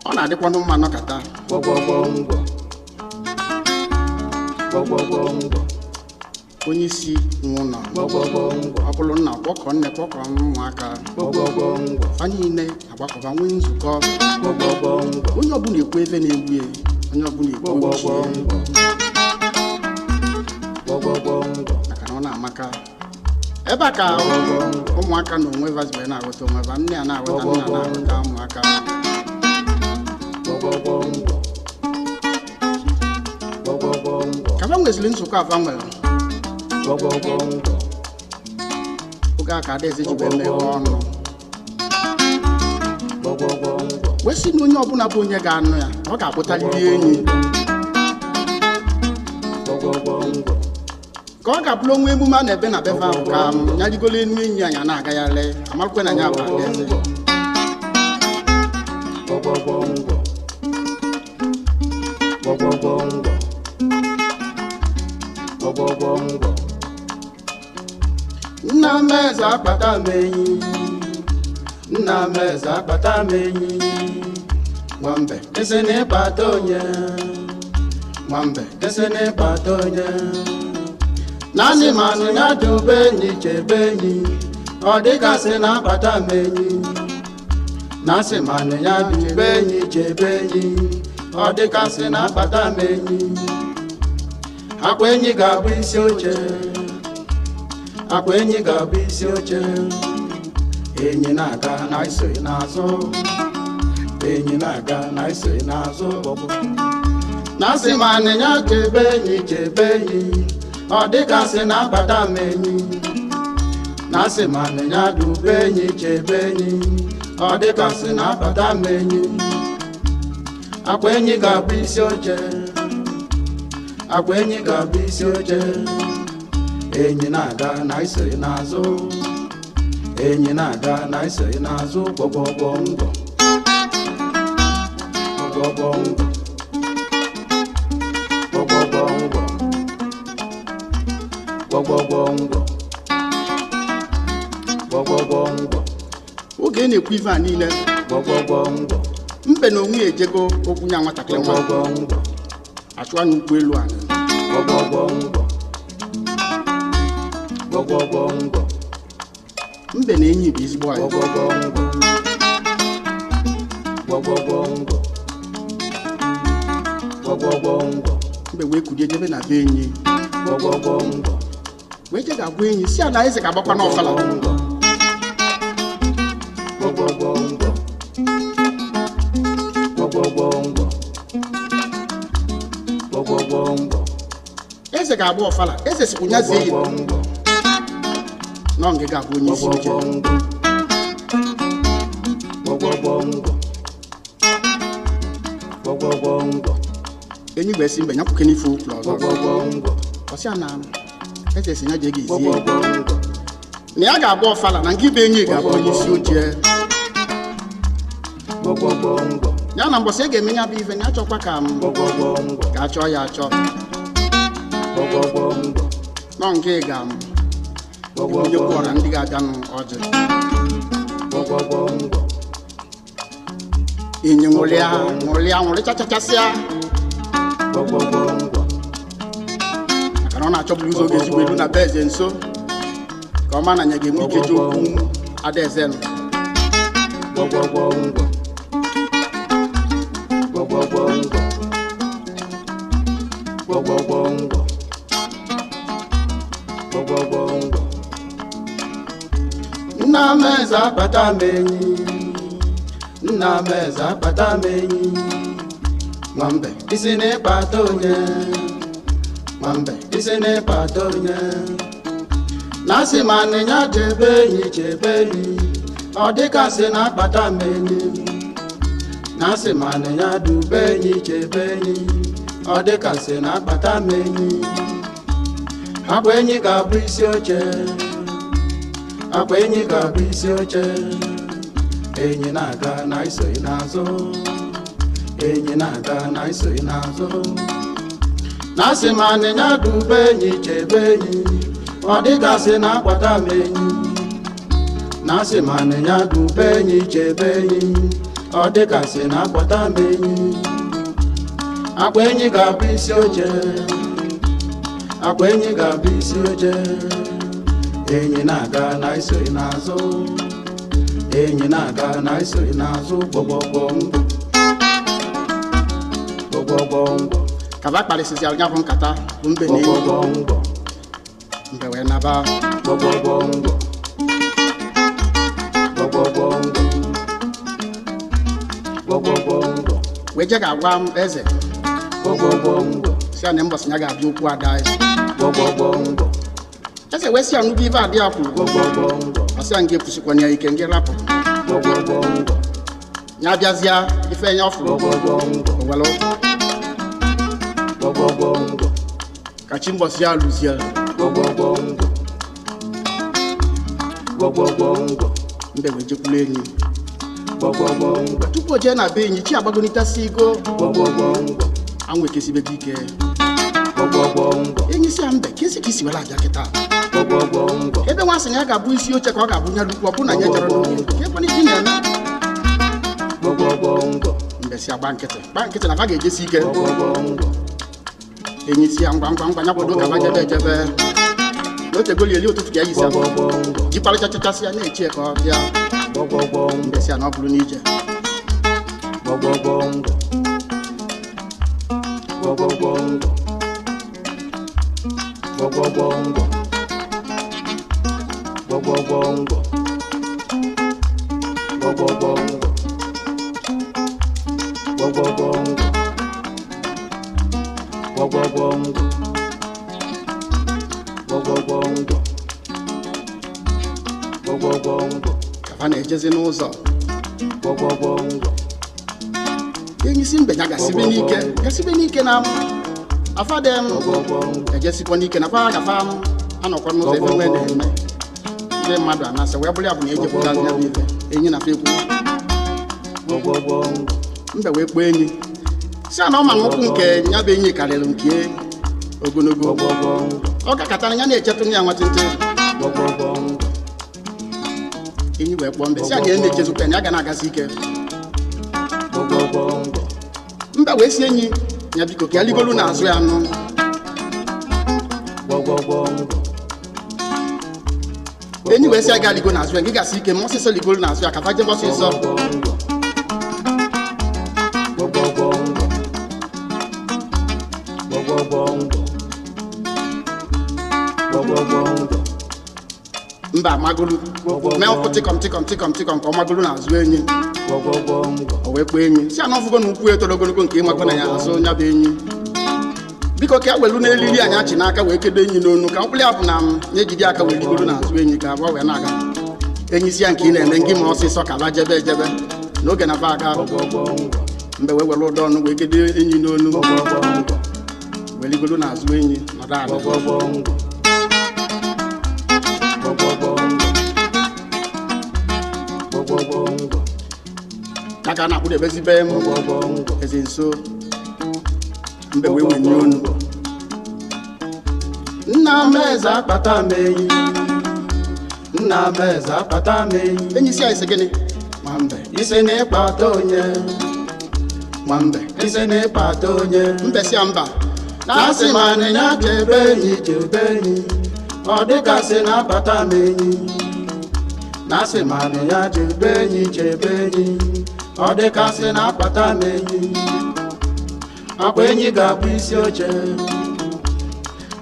Ọ na-adịkwanụ mma nọkata, gwọgwọgwọ ngwọ, gwọgwọgwọ ngwọ, onye isi nwe ụlọ, gwọgwọgwọ ngwọ, ọ bụrụ nna, kpọkọ nne, kpọkọ ụmụaka gwọgwọgwọ ngwọ, fa niile, agbakọba nwee nzukọ. Gwọgwọgwọ ngwọ, Onye ọbụla ekwu ebe na-egbu ya, onye ọbụla ekwu gwọgwọgwọ uche ya. Ngwọ, gwọgwọgwọ ngwọ, Maka na ọ na-amaka ebe a ka ụmụaka na onwe vazi wee na-aghọta onwe va, nne a na-aghọta nna, na-aghọta ụmụaka. Gwọgwọgwọ ngwọ, gwọgwọgwọ ngwọ, Ka fa nweziri nzukọ afa nwere, gwọgwọgwọ ngwọ, oge a ka Adaeze ji wee meghee ọnụ gwọgwọgwọ ngwọ, wee sị na onye ọbụla bụ onye ga-anụ ya, ọ ga-akpụtarịrị enyi. Ka ọ ga-abụrụ onwe emume a na-ebe na beva ahụ ka m ya rigolo enu enyi anyị na-agagharị amarụkwe na ya bụ adaeze. Nna m eze akpata m enyi, nna m eze akpata m enyi, nwambe ese na ịkpata onye, nwambe ese na ịkpata onye. Naanị manụ ya dube enyi chebe enyi, ọ dịgasị na akpata m enyi. Na-asị manụ ya dube enyi chebe enyi, ọ dịgasị na akpata m enyi. Akwa enyi ga-abụ isi oche, akwa enyi ga-abụ isi oche. Enyi na-aga na isoghị n'azụ, enyi na-aga na isoghị n'azụ. Na-asị ma anịnya chebe enyi chebe enyi, ọ dịgasị na akpata m enyi. Na-asị ma anịnya dube enyi chebe enyi, ọ dịgasị na akpata m enyi. Akwa enyi ga-abụ isi oche, akwa enyi ga-abụ isi oche. Enyi na-aga na isoghị n'azụ, enyi na-aga na isoghị n'azụ. Gbọgbọgbọ ngwọ, gbọgbọgbọ ngwọ, gbọgbọgbọ ngwọ, gbọgbọgbọ ngwọ, gbọgbọgbọ ngwọ. Oge ị na-ekwu ife a niile, Gbọgbọgbọ ngwọ. Mbe na onwe ya ejego okwu nya nwatakịrị nwa Gbọgbọgbọ ngwọ. Achụwa n'ụkwụ elu ala. Gbọgbọgbọ ngwọ. Gbọgbọgbọ ngwọ. Mbe na enyi bụ ezigbo anyị. Gbọgbọgbọ ngwọ. Gbọgbọgbọ ngwọ. Gbọgbọgbọ ngwọ. Mbe wee kulie jebe na be enyi. Gbọgbọgbọ ngwọ. Wee je ga-agwa enyi si ala eze ga-agbakwa n'ọfala. Gbọgbọgbọ ngwọ. Gbọgbọgbọ ngwọ. Gbọgbọgbọ ngwọ. Eze ga-agba ọfala, eze sikwu nya zie ya Gbọgbọgbọ ngwọ. na ọ ga-abụ onye isi oche. Gbọgbọgbọ ngwọ. Gbọgbọgbọ ngwọ. Enyi wee sị mbe nya kwuke n'ife ụkwụ ọzọ. Gbọgbọgbọ ngwọ. Ọ sị ya na eze si nya jee ga-ezi ya Gbọgbọgbọ ngwọ. na ya ga-agba ọfala na nke ibe enyi ga-abụ onye isi oche. Gbọgbọgbọ ngwọ. Ya na mbọsị e ga-eme ya bụ ife na ya chọkwa ka m Gbọgbọgbọ ngwọ. ka a chọọ ya achọ. Gbọgbọgbọ ngwọ. Nọ nke ga m onye kwọra ndị ga-abịanụ ọjị. Gbọgbọgbọ ngwọ. Enyi nwụrịa nwụrịa nwụrịchachachasịa Gbọgbọgbọ ngwọ. maka na ọ na-achọburu ụzọ oge ezigbo elu na be eze nso ka ọ ma na ya ga-enwe ike ji okwu adaeze nụ. Gbọgbọgbọ ngwọ. Gbọgbọgbọ ngwọ. Gbọgbọgbọ ngwọ. Gbọgbọgbọ ngwọ. Nna m eze akpata m enyi, nna m eze akpata m enyi, nwambe isi na ịkpata onye, nwambe isi na ịkpata onye. Na-asị ma nịnya chebe enyi chebe enyi, ọ dịkasị na akpata m enyi. Na-asị ma nịnya dube enyi chebe enyi, ọ dịkasị na akpata m enyi. Akwa enyi ga-abụ isi oche, akwa enyi ga-abụ isi oche. Enyi na-aga na isoghị n'azụ, enyi na-aga na isoghị n'azụ. Na-asị ma nịnya dube enyi chebe enyi, ọ dịgasị na akpata m enyi. Na-asị ma nịnya dube enyi chebe enyi, ọ dịgasị na akpata m enyi. Akwa enyi ga-abụ isi oche, akwa enyi ga-abụ isi oche. Enyi na-aga na isoghị n'azụ, enyi na-aga na isoghị n'azụ. Gbọgbọgbọ ngwọ. Gbọgbọgbọ ngwọ. Ka ba kparịsịsịara ya bụ nkata bụ mbe na enyi. Gbọgbọgbọ ngwọ. Mbe wee naba. Gbọgbọgbọ ngwọ. Gbọgbọgbọ ngwọ. Gbọgbọgbọ ngwọ. Wee je ga-agwa m eze Gbọgbọgbọ ngwọ. si ya na mbọsị ya ga-abịa okwu ada eze. Gbọgbọgbọ ngwọ. Eze wee sị ya nnukwu ife adị ya kwuru. Gbọgbọgbọ ngwọ. Ọ sị ya nke kwụsịkwana ya ike nke rapụ. Gbọgbọgbọ ngwọ. Ya abịazịa ife ya ọ fụrụ. Gbọgbọgbọ ngwọ. O welụ Gbọgbọgbọ ngwọ. Ka Ka chi mbọsị ya lụziere. Gwọgwọgwọ ngwọ. Gwọgwọgwọ ngwọ. Mbe wee jekwuru enyi. Gwọgwọgwọ ngwọ. Tupu o jee na be enyi, chi agbagonitasị igo. Gwọgwọgwọ ngwọ. Anwụ ekesibego ike. Gwọgwọgwọ ngwọ. Enyi si ya, mbe, kesi ka isi were abịa kịta? Gwọgwọgwọ ngwọ. Ebe nwa sị na ya ga-abụ isi oche ka ọ ga-abụ nyalukwu, ọ bụ na ya jere n'oge ka ekwe n'ihe ị na-eme. Gwọgwọgwọ ngwọ. Mbe si agba nkịtị, gba nkịtị na fa ga-ejesi ike. Gwọgwọgwọ ngwọ. Enyi si ya, ngwa ngwa ngwa, nyakwado ka fa jebe ejebe na otegoli eli ụtụtụ ka ya yisi Gwọgwọgwọ ngwọ. jikwarịchachachasị ya na-echi ya ka ọ bịa. Gwọgwọgwọ ngwọ. Mbe si ya na ọ bụrụ n'ije. Gwọgwọgwọ ngwọ. Gwọgwọgwọ ngwọ. Gwọgwọgwọ ngwọ. Gwọgwọgwọ ngwọ. Gwọgwọgwọ ngwọ. Gwọgwọgwọ ngwọ. Gwọgwọgwọ ngwọ. Gwọgwọgwọ ngwọ. Gwọgwọgwọ ngwọ. Ka fa na-ejezi n'ụzọ. Gwọgwọgwọ ngwọ. Enyi si mbe ya gasibe n'ike, gasibe n'ike na afa dị m Gwọgwọgwọ ngwọ. ejesikwa n'ike na fa gafa anọkwa n'ụzọ ebe nwee na-eme ndị mmadụ anasị wee bụrụ ya bụ na ejepụta ya bụ ife enyi na fa ekwu. Gwọgwọgwọ ngwọ. Mbe wee kpọọ enyi si a na ọ ma na ụkwụ nke ya bụ enyi karịrị nke ogologo. Gwọgwọgwọ ngwọ. Ọ gakọtara ya na-echetụ ya nwatịntị. Gwọgwọgwọ ngwọ. Enyi wee kpọọ mbe si a ga na-echezikwa ya na ya ga na-agasi ike. Gwọgwọgwọ ngwọ. Mbe wee si enyi ya biko ka ya ligolu n'azụ ya nụ. Gwọgwọgwọ ngwọ. Enyi wee si ya ga ligo n'azụ ya, gị gasị ike ma ọsịsọ ligolu n'azụ ya ka fa jebe ọsịsọ. Gwọgwọgwọ ngwọ. Gwọgwọgwọ ngwọ. Gwọgwọgwọ ngwọ. Mba amagolu mee ụkwụ tịkọm tịkọm tịkọm tịkọm ka ọ magolu n'azụ enyi. Gwọgwọgwọ ngwọ. O wee kpọọ enyi si ana ọfụgo na ụkwụ ya toro ogologo nke ịmago na ya azụ ya bụ enyi, biko ka ya welu n'elili anyị achị n'aka wee kedo enyi n'onu ka mkpụrụ ya bụ na m ya ejide aka wee ligoro n'azụ enyi ka abụọ wee na-aga. Enyi si ya nke ị na-eme ngị ma ọsịsọ ka ba jebe ejebe n'oge na ba aga. Gwọgwọgwọ ngwọ. Mbe wee were ụdọ ọnụ wee kedo enyi n'onu, Gwọgwọgwọ ngwọ. wee ligoro n'azụ enyi nọdụ ala. Gwọgwọgwọ ngwọ. Gwọgwọgwọ ngwọ. Gwọgwọgwọ ngwọ. Ya ka a na-akpụdebezi be m Gwọgwọgwọ ngwọ. eze nso. Mbe wee wenye onu, nna m Eze akpata m enyi. Nna m eze akpata m enyi. Enyi si anyị sị gịnị? Nwambe. Isi na ịkpata onye. Nwambe. Isi na ịkpata onye. Mbe si ya mba. Na asị ma anịnya chebe enyi, chebe enyi. Ọ dịgasị na-abata m enyi. Na asị ma anịnya chebe enyi, chebe enyi. Ọ dịgasị na-akpata m enyi. Akwa enyi ga-abụ isi oche.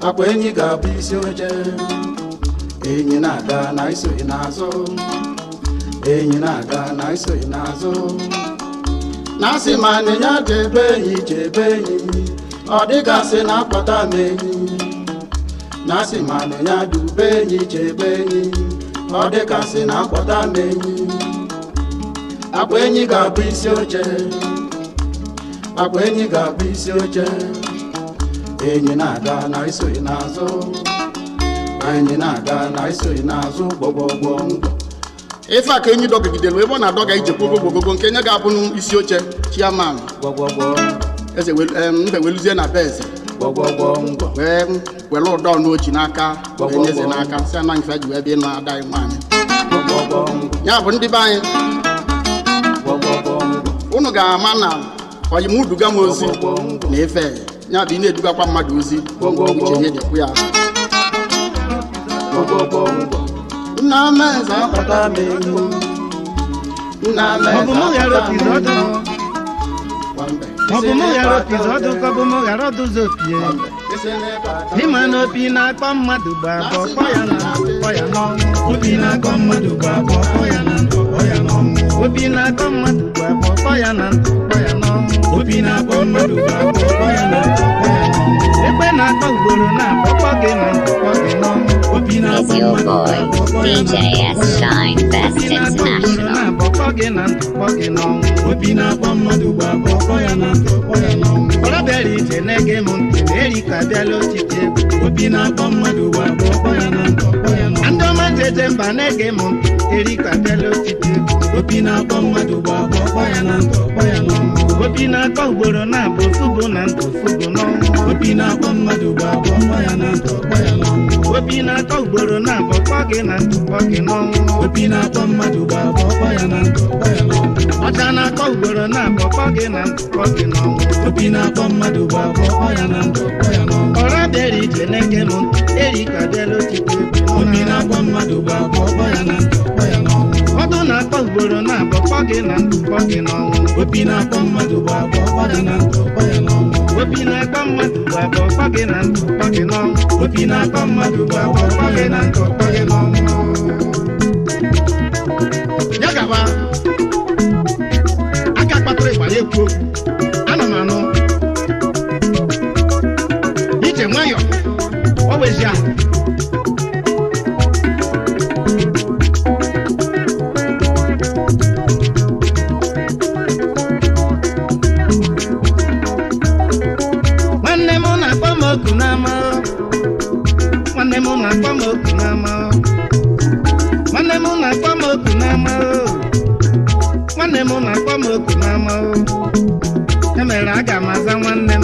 Akwa enyi ga-abụ isi oche. Enyi na-aga na isoghị n'azụ. Enyi na-aga na isoghị n'azụ. Na asị ma anịnya chebe enyi, chebe enyi. Ọ dịgasị na-akpata m enyi. Na asị ma anịnya dube enyi, chebe enyi. Ọ dịgasị na-akpata m enyi. Akwa enyi ga-abụ isi oche. Akwa enyi ga-abụ isi oche. Enyi na-aga na isoghị n'azụ. Enyi na-aga na isoghị n'azụ. Gbọgbọgbọ ngwọ. Ife a ka enyi dọgidere ebe ọ na-adọga ije gbogogogogo nke nye ga-abụ isi oche chairman. Gbọgbọgbọ. Eze mbe weluzie na be eze. Gbọgbọgbọ ngwọ. Wee were ụdọ n'ochi n'aka wee nye eze n'aka si ana nfe ji wee bịa ịnụ ada anyị nwaanyị. Gbọgbọgbọ ngwọ. Ya bụ ndị be anyị, Gbọgbọgbọ ngwọ. unu ga-ama na ọyịm duga m ozi Gbọgbọgbọ ngwọ. na ife ya bụ ị na-edugakwa mmadụ ozi, Gbọgbọgbọ. uche ya dịkwu ya. Gbọgbọgbọ ngwọ. Nna m eze Akpata m enyi. Nna m Ọ bụ mụ eze ghara akpata opi m enyi. zọdụ. Nwambe. Ọ bụ mụ ghara opi zọdụ ka ọ bụ mụ ghara ọdụzọ opie. Isi n'ịkpata Ịma na opi na-akpọ mmadụ bụ abụọ kpọ ya na ndụ kpọ ya n'ọnwụ. Opi na-akpọ mmadụ bụ abụọ kpọ ya na ndụ kpọ ya n'ọnwụ. Opi na-akpọ mmadụ bụ abụọ kpọ ya na ndụ kpọ ya n'ọnwụ. Opi na-akpọ mmadụ bụ abụọ kpọ ya na ndụ kpọ ya n'ọnwụ. Ekwe na-akpọ ugboro na-akpọ kpọ gị na ndụ kpọ gị n'ọnwụ. Opi Is na-akpọ your mmadụ bụ boy, abụọ kpọ ya na ndụ DJ S kpọ ya Shine Best Opi na-akpọ ugboro International. na-abọ kpọ gị na ndụ kpọ gị n'ọnwụ. Opi na-akpọ mmadụ bụ abụọ kpọ ya na ndụ kpọ ya n'ọnwụ. Ọlọbịara ije na-ege m ntị na Erika abịala otiti egwu. Opi na-akpọ mmadụ ugbo abụọ kpọ ya na ndụ kpọ ya n'ọnwụ. Ndị ọma jeje mba na-ege m ntị, Erika abịala otiti egwu. Opi na-akpọ mmadụ ugbo abụọ kpọ ya na ndụ kpọ ya n'ọnwụ. Opi na-akọ ugboro na-abụ ofu bụ na ndụ ofu bụ n'ọnwụ. Opi na-akpọ mmadụ ugbo abụọ kpọ ya na ndụ kpọ ya n'ọnwụ. Opi na-akọ ugboro na-abụ kpọ gị na ndụ kpọ gị n'ọnwụ. Opi na-akpọ mmadụ ugbo abụọ kpọ ya na ndụ kpọ ya n'ọnwụ. Ọcha na-akọ ugboro na-abụ kpọ gị na ndụ kpọ gị n'ọnwụ. Opi na-akpọ mmadụ ugbo abụọ kpọ ya na ndụ kpọ ya n'ọnwụ. Ọra bịara ije na-ege m ntị, Erika abịala otiti egwu. Opi na-akpọ mmadụ ugbo abụọ kpọ ya na ndụ kpọ ya n'ọnwụ. Ọdụ na-akọ ugboro na-abụ kpọ gị na ndụ kpọ gị n'ọnwụ. Opi na-akpọ mmadụ ugbo abụọ kpọ ya na ndụ kpọ ya n'ọnwụ. Opi na-akọ mmadụ ugbo abụọ kpọ gị na ndụ kpọ gị n'ọnwụ. Opi na-akpọ mmadụ ugbo abụọ Kpọ gị na ndụ kpọ gị n'ọnwụ. Ya gaba aka kpatara ịgba ya ekwu okwu ana m anụ ije nwayọ ọ wezi ahụ. Nwanne m na-akpọ m oku n'ama. Nwanne m na-akpọ m oku n'ama. Nwanne m na-akpọ m oku n'ama. Nwanne m na-akpọ m oku n'ama. Ya mere aga m aza nwanne m.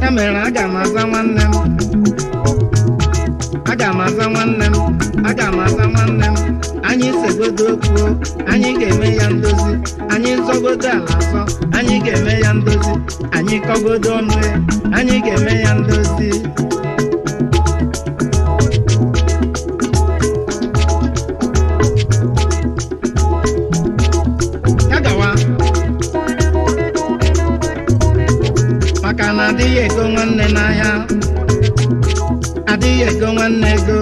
Ya mere aga m aza nwanne m. Aga m aza nwanne m. Aga m aza nwanne m. Anyị segodo okwu, anyị ga-eme ya ndozi. Anyị zọgodo ala azọ, anyị ga-eme ya ndozi. Anyị kọgodo ọnụ ya, anyị ga-eme ya ndozi. Ya gawa. Maka na adịghị ego nwanne n'ahịa, adịghị ego nwanne ego.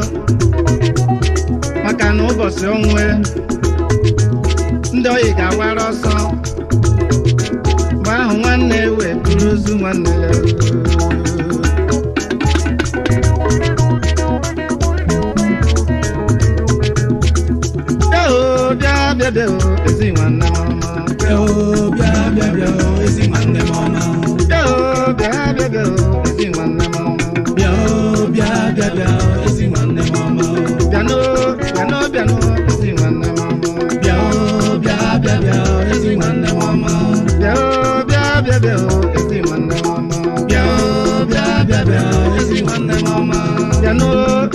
Maka na ụbọchị ọnwụ ya, ndị oyi ga-awara ọsọ. Mgbe ahụ nwanne wee buru ozu nwanne ya. Bịa o, bịa bịa bịa o, ezi nwanne m ọma. Bịa o, bịa bịa bịa o, ezi nwanne m ọma. Bịa o, bịa bịa bịa o, ezi nwanne m ọma. Bịa o, bịa bịa bịa o, ezi nwanne m ọma. Bịanụ, bịanụ, bịanụ, ezi nwanne m ọma. Bịa o, bịa bịa bịa o, ezi nwanne m ọma. Bịa o, bịa bịa bịa o, ezi nwanne m ọma. Bịa o, bịa bịa bịa o, ezi nwanne m ọma. Bịanụ,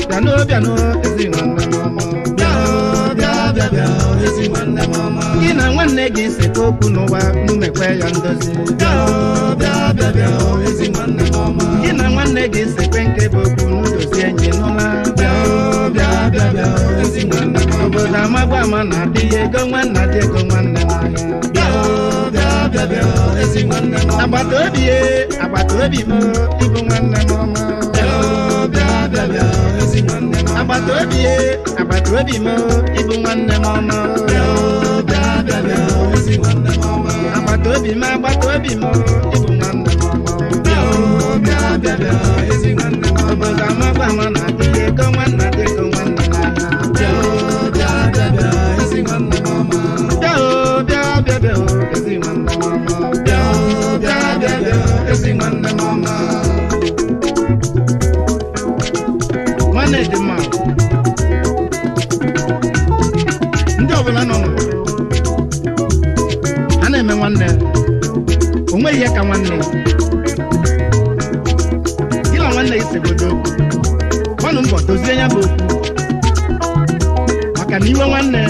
bịanụ, bịanụ, ezi nwanne m ọma. Bịa o, bịa bịa bịa o, ezi nwanne m ọma. Gị na nwanne gị sete okwu n'ụwa, mmekwe ya ndozi. Bịa o, bịa bịa bịa o, ezi nwanne m ọma. Gị na nwanne gị sekwe nke bụ okwu n'udozi enyi nụla. Bịa o, bịa bịa bịa o, ezi nwanne m ọma. Obodo amagba ama na adịghị ego nwanne adị ego nwanne n'ahịa. Bịa o, bịa bịa bịa o, ezi nwanne m ọma. Agbata obi ye, agbata obi m, ịbụ nwanne m ọma. Bịa o, bịa bịa bịa o, ezi nwanne m ọma. Agbata obi ye, agbata obi m, ịbụ nwanne m ọma. Bịa o, bịa bịa bịa o, ezi nwanne m ọma. Agbata obi m, agbata obi m, ịbụ nwanne m ọma. Bịa o, bịa bịa bịa o, ezi nwanne m ọma. Obodo amagba ama na adịghị ego nwanne adị ego nwanne n'ahịa. Bịa o, bịa bịa bịa o, ezi nwanne m ọma. Bịa o, bịa bịa bịa o, ezi nwanne m ọma. Bịa o, bịa bịa bịa o, ezi nwanne m ọma. Nwanne dị mma. Ndị ọbụla nọ n'ụwa, ha na-eme nwanne, o nweghị ihe ka nwanne. Gị na nwanne gị segodo okwu, gbanụ mbọ dozie ya bụ okwu, maka na iwe nwanne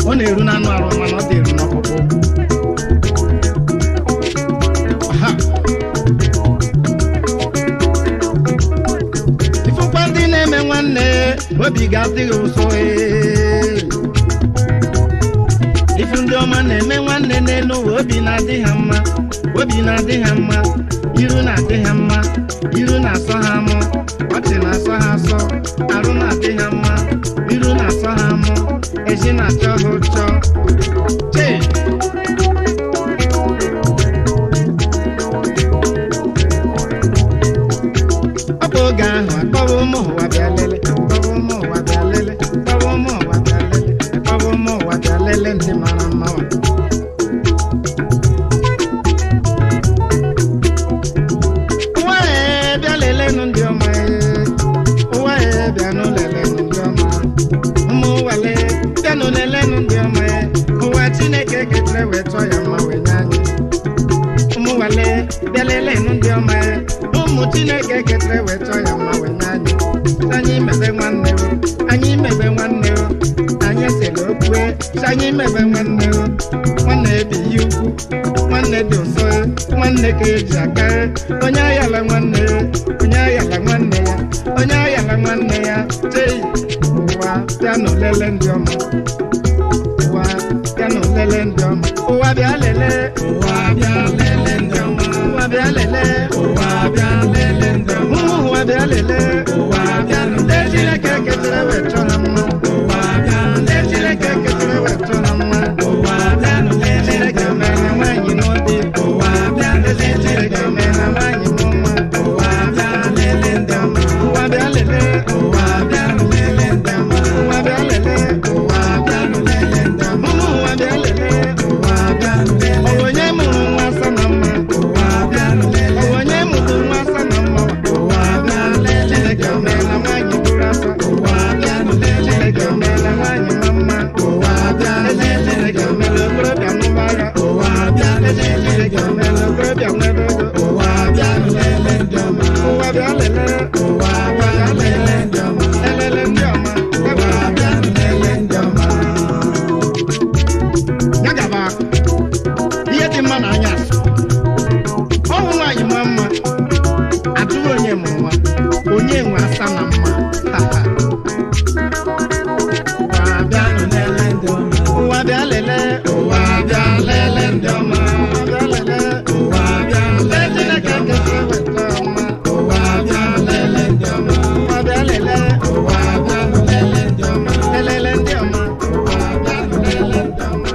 ọ na-eru n'anụ arụ mana ọ dị eru n'ọkpụkpụ. Aha. Ifụkwa ndị na-eme nwanne obi ga-adịghị ụsọ ee. Ifu ndị ọma na-eme nwanne n'elu ụwa obi na-adị ha mma, obi na-adị ha mma, iru na-adị ha mma, iru na-asọ ha amụ, ọchị na-asọ ha asọ, arụ na-adị ha mma, iru na-asọ ha amụ, ezi na-achọ ha ụchọ. Chee! Ọ bụ oge ahụ akpọwa ụmụ ụwa bịa lele, akpọwa ụmụ ụwa bịa lele, akpọwa ụmụ ụwa bịa lele, akpọwa ụmụ ụwa bịa lele ndị mara mma wa. ya mma wee nye anyị. Ụmụ wale bịa lelee nụ ndị ọma ya. Ụmụ Chineke ketere wee chọọ ya mma wee nye anyị. Sị anyị mebe nwanne o, anyị mebe nwanne o, anyị esela okwu e, sị anyị mebe nwanne o. Nwanne ebighị ugwu, nwanne dị ụsọ e, nwanne ka eji aka e. Onye ayala nwanne ya, onye ayala nwanne ya, onye ayala nwanne ya, chei ụwa bịa n'olele ndị ọma. Ụwa bịa n'olele ndị ọma. Ụwa bịa lelee, ụwa bịa lelee ndị ọma. Ụwa bịa lelee, ụwa bịa lelee ndị ọma. Ụmụ ụwa bịa lelee, ụwa bịa lelee. Chineke ketere wee chọọ ha mma. Ụwa bịa lelee. Chineke ketere wee chọọ ha mma. Ụwa bịa lelee. Chineke mere nwaanyị n'obi. Ụwa bịa lelee. Chineke mere nwaanyị mụ nwa. Ụwa bịa lelee ndị ọma. Ụwa bịa lelee, ụwa bịa lelee ndị ọma. Ụwa bịa lelee, ụwa bịa lelee ndị ọma. Ụmụ ụwa bịa lelee, ụwa bịa lelee. Ọ bụ onye mụrụ nwa asa na mma. Ụwa bịa lelee. Ọ bụ onye mụrụ nwa asa na mma. Ụwa bịa lelee. Chineke meela nwaanyị bụrụ asa. Ụwa bịa lelee. Chineke meela nwaanyị ma mma. Ụwa bịa lelee. Chineke meela okorobịa n'ụba ya. Ụwa bịa lelee. Chineke meela okorobịa nwebe ego. Ụwa bịa lelee ndị ọma. Ụwa bịa lelee. Ụwa bịa lelee ndị ọma. Elele ndị ọma. Ụwa bịa lelee ndị ọma. Ya gaba. Ihe dị mma n'anya asụ. Ọnwụ nwaanyị ma mma. Atụrụ onye mụ nwa. Onye nwe asa na mma. Ha, ha. Ụwa bịa lelee ndị ọma. Ụwa bịa lelee. Ụwa bịa lelee ndị ọma. Ụwa bịa lelee. Ụwa bịa lelee. Chineke kere weta ọma. Ụwa bịa lelee ndị ọma. Ụwa bịa lelee. Ụwa bịa lelee ndị ọma. Elele ndị ọma. Ụwa bịa lelee ndị ọma.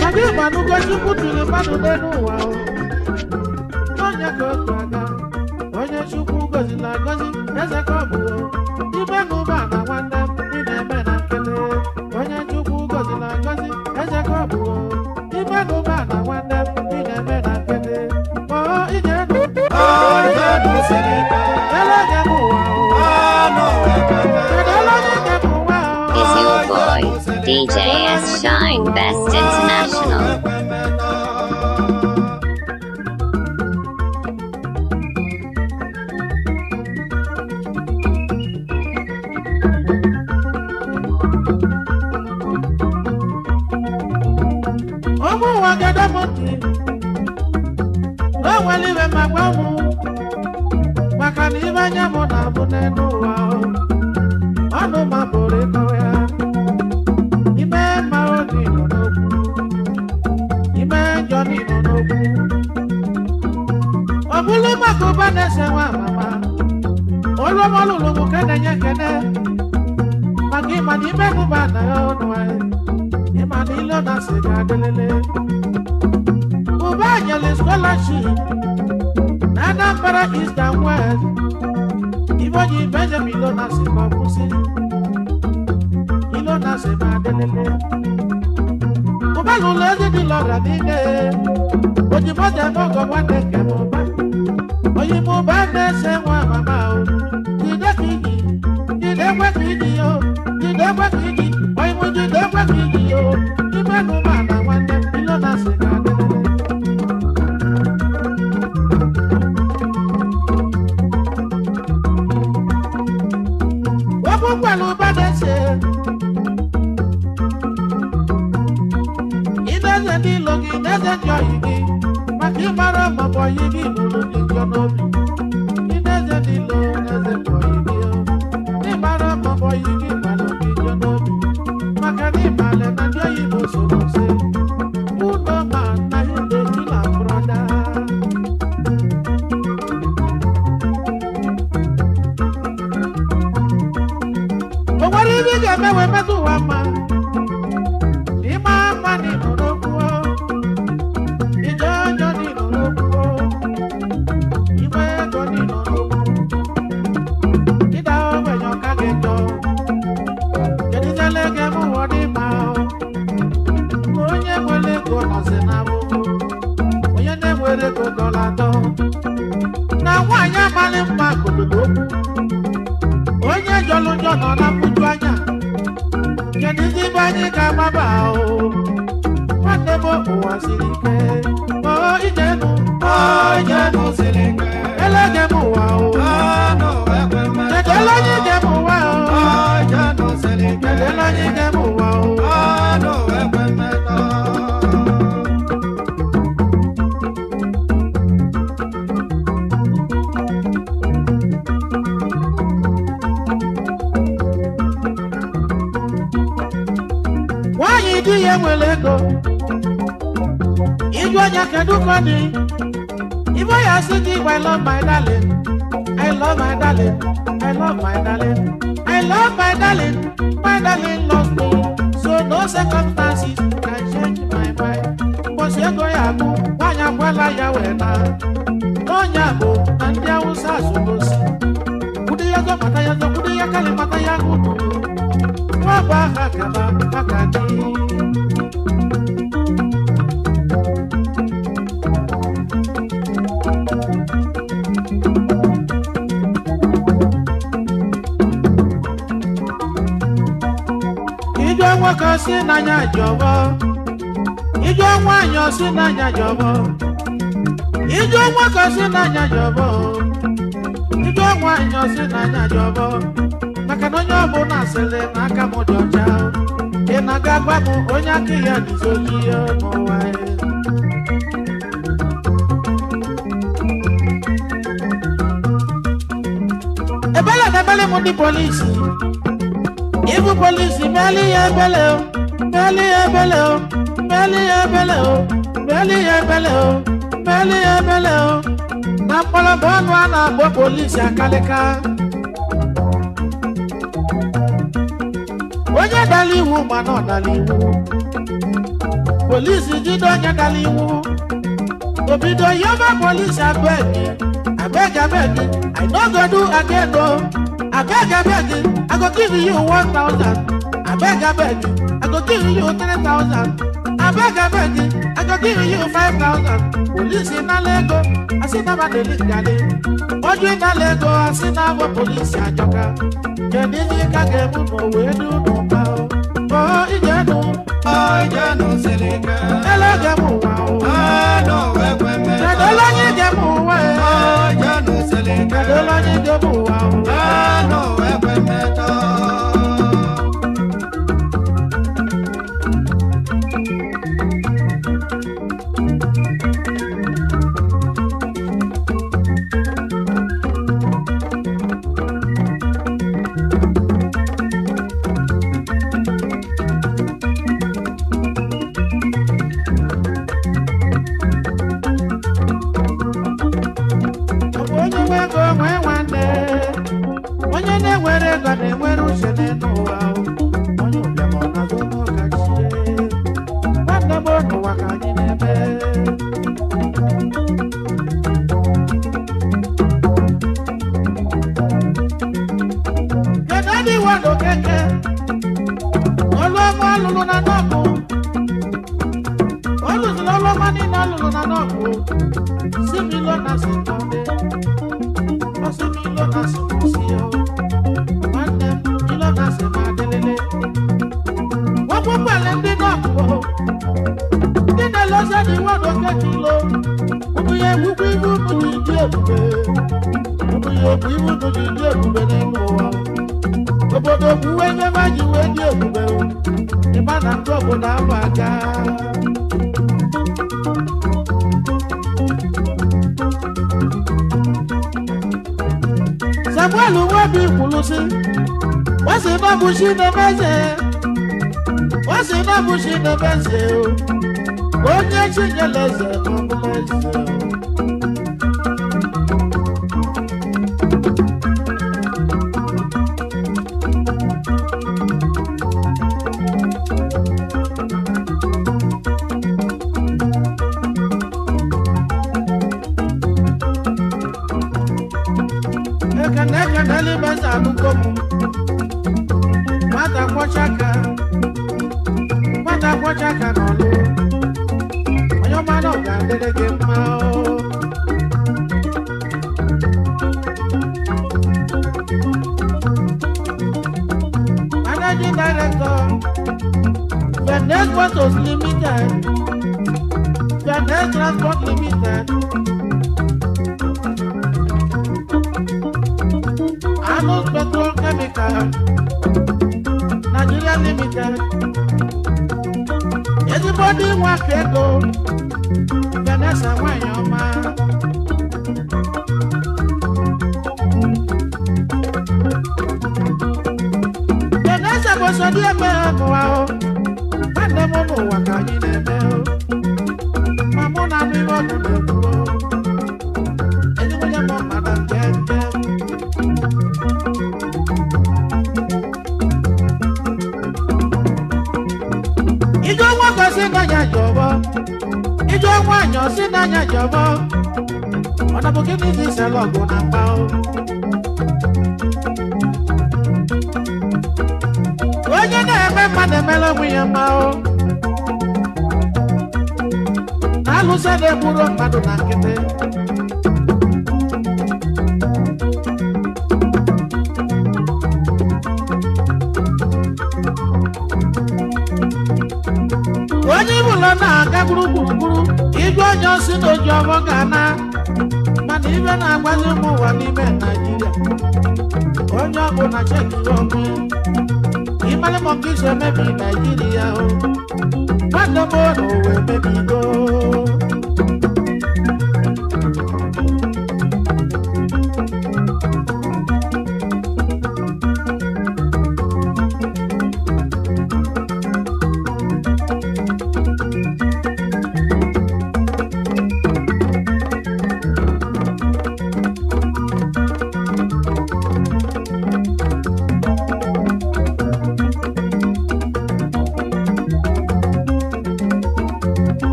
Kedu ịgbanugo Chukwu tụrụ mmadụ n'elu ụwa o? Onye ka otu aka, onye Chukwu gọziri agọzi, eze ka ọ bụ o. Ibe n'ụba na nwanne m, ị na-eme na nkịtị. Onye Chukwu gọziri agọzi, eze ka ọ bụ o. Ibe n'ụba na nwanne m, ị na-eme na nkịtị. Kpọọ ije nụ, ije nụ siri ike. Ele onye bụ ụwa o. Kedu ele onye bụ ụwa o? Is your boy, DJ S Shine Best International. Ụmụ ụwa ga-ede m ntị na o nwere iwe ma gwa mụ maka na ibe anya mụ na-abụ n'elu ụwa o. Ọnụ ma pụrụ ịkọwa ya ime mma obi nọ n'okwu ime njọ n'ịnọ n'okwu ọ bụrụ maka ụba na-ese nwa amama olu ọmalụlụ bụ ka na-enye ekene maka ịma na ime mụba na ya ọnụ anyị ịma na ile na sị ga-adịlịlị ụba nyere scholarship na Anambra East and West ibe onye Benjamin Ilona sị ka ọ kwụsị Ilona sị ma adịlịlị ụba lụrụ ezi dị lọra niile ojimoja n'ogo nwanne nke m ụba oyime ụba na-ese nwa mama o jide ka iji jide ekwe ka iji yo jide ekwe ka iji oyime jide ekwe ka iji yo ime na ụba na nwanne m Ilona sị ga adịlịlị. Okwu kwelu ụba na-ese ị na-eze ndị ilo gị na-eze ndị oyi gị maka ịmara maọbụ oyi gị bụrụ gị njọ n'obi. Ị na-eze ndị ilo na-eze ndị oyi gị o. Ịmara maọbụ oyi gị gbara gị njọ n'obi maka na ịmara na ndị oyi bụ soro nse ụlọ ma na ihe na brọda. O nwere ihe ị ga-eme wee metụ ụwa mma ịma mma na ịnọ n'okwu o. Ije ọjọọ na ịnọ n'okwu o. Inwe ego na ịnọ n'okwu. Ịda ogbenye ọka gị njọ. Kedu izele ga-eme ụwa dị mma o? Onye nwere ego nọzi n'ahụhụ. Onye na-enwere ego dọla atọ. Na nwaanyị amalị mma gododo okwu. Onye jọlụ njọ nọ na mkpuju anya. Kedu ndị be anyị ga-agbaba o? Nwanne m ụwa siri ike. Ijenu, Ijenu siri ike. Elege m ụwa o. Kedụ onye ije m ụwa o. Ijenu siri ike. Kedụ onye ije m ụwa o. Nwaanyị di ya nwere ego. Ịjụ anya kedu ka ọ dị? Ibo ya sị gị, I love my darling, I love my darling, I love my darling, I love my darling, my darling loves me, so no circumstances can change my mind. Mbosi ego ya agụ, nwaanyị akwela ya wee na. N'ọnya bụ na ndị Awụsa zụgosi. Kwudo ya zọ mata ya zọ, kwudo ya kalị mata ya hụtụ. Nwa bụ aha kaba maka dị. Ijọ nwoke si n'anya jọbọ, ijọ nwaanyị si n'anya jọbọ, ijọ nwoke si n'anya jọbọ, ijọ nwaanyị si n'anya jọbọ, maka na onye ọbụla sịrị na aka m dị ọcha, ị na-aga gwa m onye aka ya dịzoji ya n'ụwa ya. Ebele na ebele m ndị polisi. Ibu polisi meli ya ebele o, meli ya ebele o, meli ya ebele o, meli ya ebele o, meli ya ebele o. Na mkpọrọgwụ ọnụ a na-akpọ polisi akalịka. Onye dara iwu mana ọ dara iwu. Polisi jide onye dara iwu. Obido yọba polisi abeg, abeg abeg, I no go do again o. Abeg abeg, I go give you 1,000. Abeg abeg, I go give you 3,000. Abeg abeg, I go give you 5,000. Polisi nala ego, asị na mmadụ gali. Ọjụ ịnala ego, asị na abụ polisi ajọka. Kedu ihe ka ga-ebu ma o wee du n'ụba o? Ijenu, Ijenu siri ike. Elege m ụwa o. Kedu onye ije m ụwa e? Ijenu siri ike. Kedu onye ije m ụwa o? Ọ bụ onye nwe ego nwee nwanne, onye na-enwere ego na-enwere uche n'elu ụwa o. Onye ụbịam ọ na-azụ n'ụka chie. Nwanne m n'ụwa ka anyị na-eme. Kedu ndị wado keke? Ọlụ ọma alụlụ na nọọkụ. Ọ lụziri ọlụ ọma niile alụlụ na nọọkụ. Si mi lọ na si tọ́lé. Ọsí mi lọ na si kú sí ọ. Nwanne m ilọ na si ma délélé. Wọ́n kún pẹ̀lú ndị nọọkụ. Ndị na-elose dị wado keke ilo. Ụmụ ya egwukwu ibu unu ji dị ebube. Ụmụ ya egwu ibu unu ji dị ebube n'elu ụwa. Obodo kwuwe nye ma ji wee dị ebube. Ịma na ndị obodo abụ aga. Samuel Nwobi kwuru sị, ọ sị na ọ bụ Chinemeze, ọ sị na ọ bụ Chinemeze o, onye Chinyere eze ọ bụla eze o. Ekene ekene eze anụgo m. Nwata kwọcha aka, nwata kwọcha aka n'ọlụ. Onye ọma na ọ ga-adịrị gị mma o. Managing Director, Benes Motors Limited. Finance Transport Limited. Anus Petrochemical Nigeria Limited. Ezigbo di nwa ego Vanessa nwanyị ọma. Vanessa bụ so di eme n'ụwa o. Nwanne m n'ụwa ka anyị na-eme o. Ma mụ na mmiri ọdụ na-ekwu o. Ezigbo ya m madam jem. Ijó nwoke si n'anya jọbọ, ijó nwaanyị si n'anya jọbọ, ọ̀nà bụ gịnị dị sele ọgụ na mgba o. Onye na-eme mmadụ emela onwe ya mma o. Na-alụso na-egburu mmadụ na nkịtị. Onye ibụlọ na-aga gburugburu igwe onye osi na oji ọbọ ga-ana, mana ibe na-agbazi ụmụ ụwa n'ime Naijiria, onye ọbụla chekiri onwe ịmalị m nke isi emebi Naijiria o. Nwanne m, n'ụwa emebigo.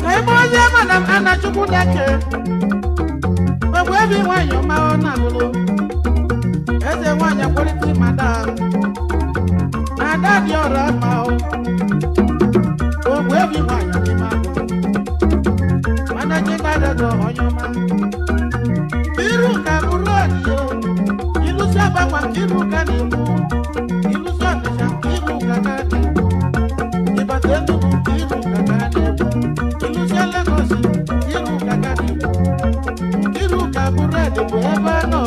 Ka ebe onye mana m Anachukwu na-eke ogbe ebe nwanyị ọma ọ na-alụlụ eze nwanyị akwalite madam na ada dị ọra mma o. Ogbe ebe nwanyị n'ime agụ mana chi na-adọdọ onye ọma iru ka bụrụ odiyo ilusi agbanwa nke iru ka na-ekwu ilusi ọnịsha nke iru ka ka na-ekwu ịbata Enugu nke iru ka ka na-ekwu ilusi Lagos iru ka ka na-ekwu iru ka bụredi bụ ebe a nọ.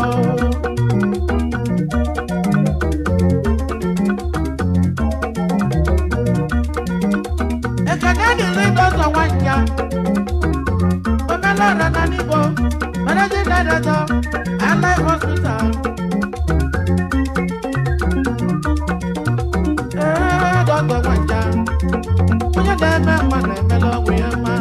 Ekene dịrị dọzọ nwanja omelọra na n'Igbo, managing director, Allied Hospital. Ee, dọzọ nwanja, onye na-eme mma na-emela ọgwụ ya mma.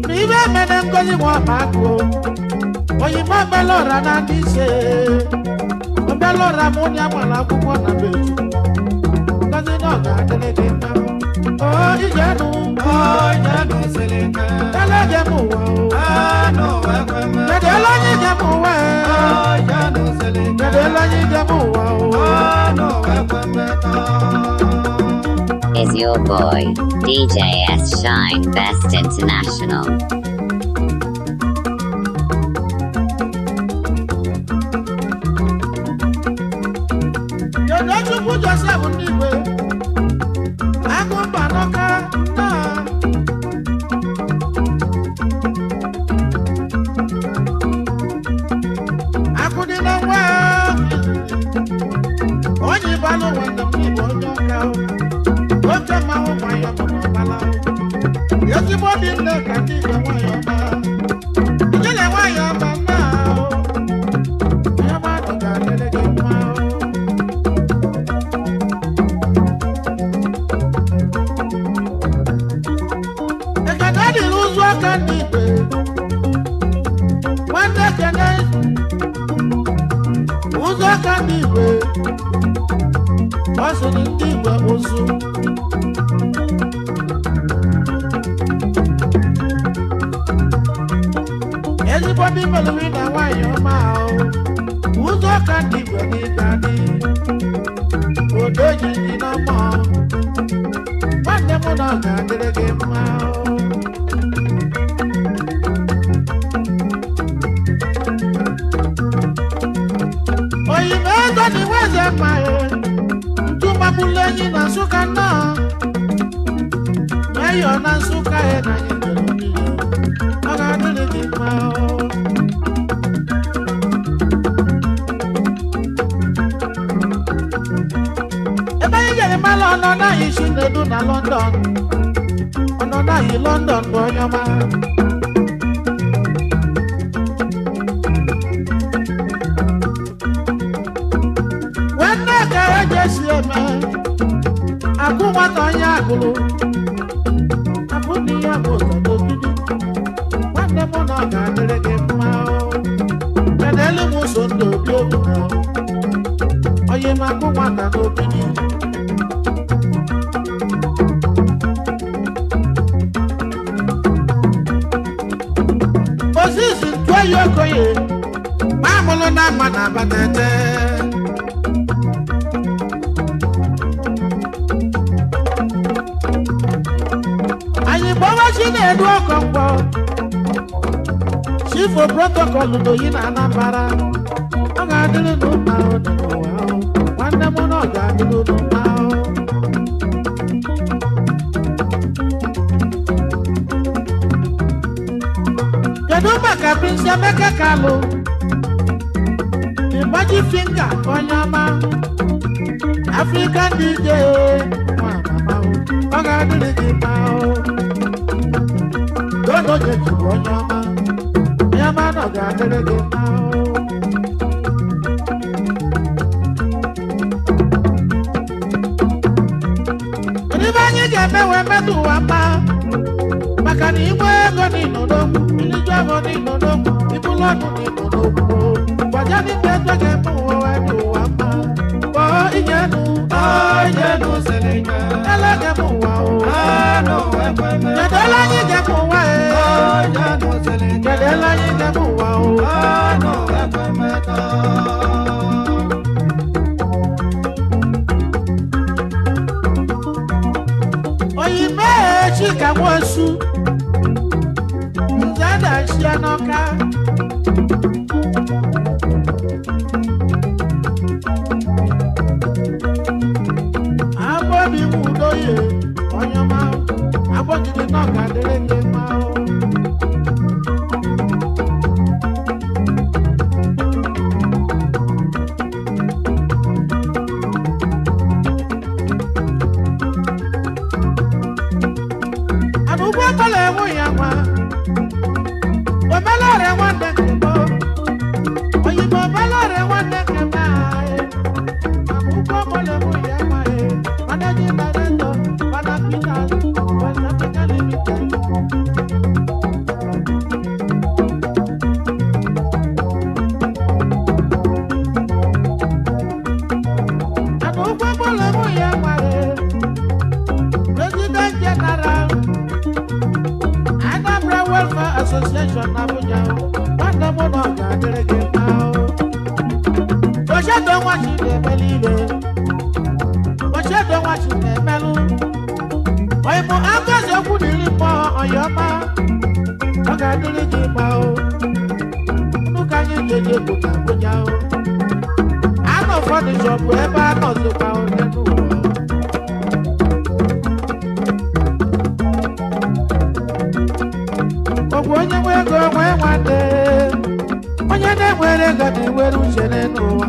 Ma ibe emene ngozi nwa ọma agụ oyimbo mbelọra na ndị ise mbelọra mụ na agbara akwụkwọ na beju ngozi na ọ ga-adịrị gị mma o ijenụ ele jem ụwa o kedu ele onye jem ụwa e? Kedu ele onye jem ụwa o? Is your boy, DJ S Shine Best International. Kedu Chukwu Joseph ndị Igwe agụ mba n'ọka nna akụ dị na nwa onye ịbalụ nwanne m n'Igbo onye ọka o. Oke mmanwụ nwayọ bụ n'ọbala o. Ezigbo dị nne ka ndị Igwe nwayọ ọma ijele nwayọ ọma nna o. Onye ọma nọ ga-adịrị gị mma o. Ekene dịrị ụzụ aka ndị Igwe nwanne ekene ụzụ aka ndị Igwe ọ sịrị ndị Igwe ụzụ. Ezigbo ndị meriri na nwaanyị ọma ahụ ụzụ aka ndị Igwe n'ịga dị odoji dị na mmụọ nwanne m na ọ ga-adịrị gị mma o. Oyime. Tony Weze Maye, Ntụmabụlenyi na Nsụka nnọọ. Meyọ na Nsụka ya na anyị jere mmiri. Ọ ga-adịrị gị mma o. Ebe anyị jere mara ọnọ naghị Chinedu na London. Ọnọ naghị London bụ onye ọma. Nwanne ka eji esi eme akụ nwata onye agụrụ akụ na ihe bụ ụzọ n'ogidi nwanne m na ọ ga-adịrị gị mma o. Kedụ m so ndị obi obi na onye m akụ nwata n'ogidi. Osisi ntụoyi okoye ma amụrụ na mma na abatete. Anyị gbawa chi na-edu ọkọmgbọ chifo protokọlụ n'oyi na Anambra. Ọ ga-adịrị n'ụmụ ahụ dị n'ụwa ahụ. Nwanne m na ọ ga-adịrị n'ụmụ ahụ. Kedu maka Prince Emeka Kalụ Ịgbaji finga onye ọma African DJ nwa mama o, ọ ga-adịrị gị mma o. Dodo Jeji bụ onye ọma, onye ọma na ọ ga-adịrị gị mma o. Kedu ibe anyị ga-eme wee metụ ụwa mma? Maka na inwe ego n'ịnọ n'okwu, iliju ego n'ịnọ n'okwu, ibulu ọnụ n'ịnọ n'okwu. Gbaja n'ime ego ga-eme ụwa wee dị ụwa mma. Kpọọ ijenu, Ijenu siri ike. Ele ga-eme ụwa o. Anụ ekweme. Kedu ele anyị ga-eme ụwa e? Ijenu siri ike. Kedu ele anyị ga-eme ụwa o? Anụ ekweme taa. Oyime Chika Nwosu, Nze na-esi n'Ọka. Agbọbi m udoye, onye ọma, agbọgide na ọ ga-adịrị gị mma o. Ana ụgbọ ọbụla enwe ya nwa. Omelọrẹ nwanne nke m. Oyibo omelọrẹ nwanne nke m ae. Ana ụgbọ ọbụla enwe ya nwa e. Managing Director, Bana Peters, West Africa Limited. Ana ụgbọ ọbụla enwe ya nwa e. President General, Anambra Welfare Association Abuja, nwanne m na ọ ga-adịrị gị mma o. Ochedo nwa chi na-emelu ibe. Ochedo nwa chi na-emelụ. Oyimụ Agọzi okwu na iri mmụọ ọyọma. Ọ ga-adịrị gị mma o. Nnukwu anyị jeje bụ na Abuja o. Anọ fọnịchọ bụ ebe a nọzikwa onye n'ụwa. Ọ bụ onye nwe ego nwee nwanne, onye na-enwere ego na-enwere uche n'ụwa.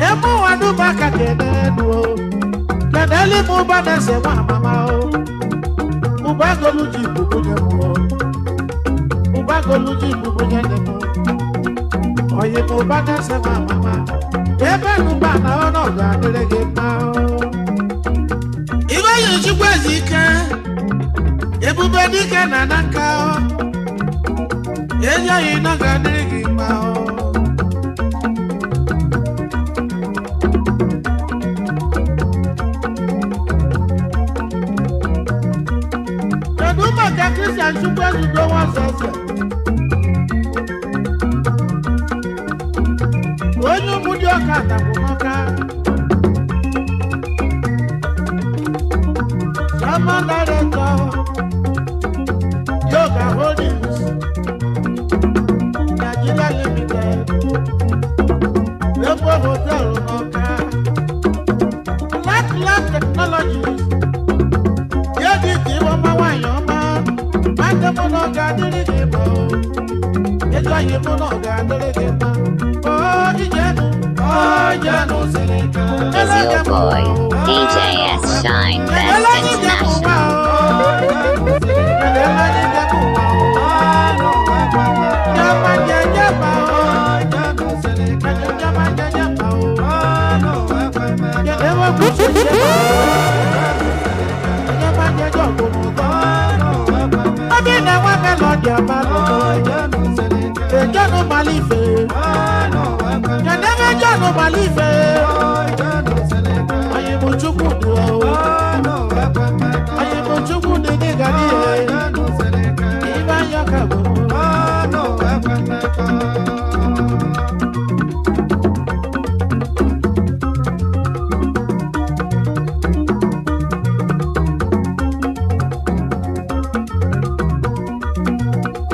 Ebe ụwa dum aka kene enu o, kenelu m ụba na-ese nwa amama o. Ụba golu ji bubunye m o, ụba golu ji bubunye nne m o. Oyi m ụba na-ese nwa amama, ebe n'ụba na ọnọdụ adịrị gị mma o. Ibe yiri Chukwu eze ike, ebube dike na na nka o. Ezi oyi na ga-adịrị gị mma o. Kedu maka Christian Chukwu ezudo nwansese? Onye ụmụ dị ọka atabụ n'ọka. Chairman Director, Yoga Holdings, Oyi mụ na ọ ga-adịrị gị mma. Oo, ijenu, oo, ijenu siri ike. Is your boy, DJ S Shine Best International.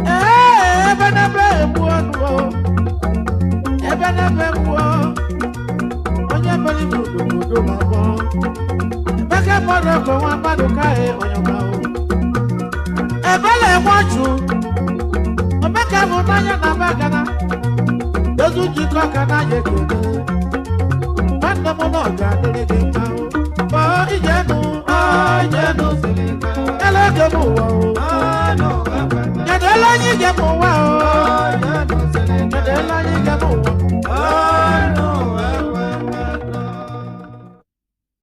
Ee, ebe n'ebe egbu ọnụ o. Ebe n'ebe egbu ọ. Onye bere ibu obodo ma ọ bụ. Emeka mmadụ ọkụ nwa mmadụ ka e onye ọma o. Ebele enwe ọchụ. Omeka bụ n'anya na bagana. Dozu jikọ ka n'anya ekele. Nwanne m na ọ ga-adịrị gị mma o. Oo, ijenu, oo, ijenu. Ele oge m ụwa o. Kedu ele onye ije m ụwa o?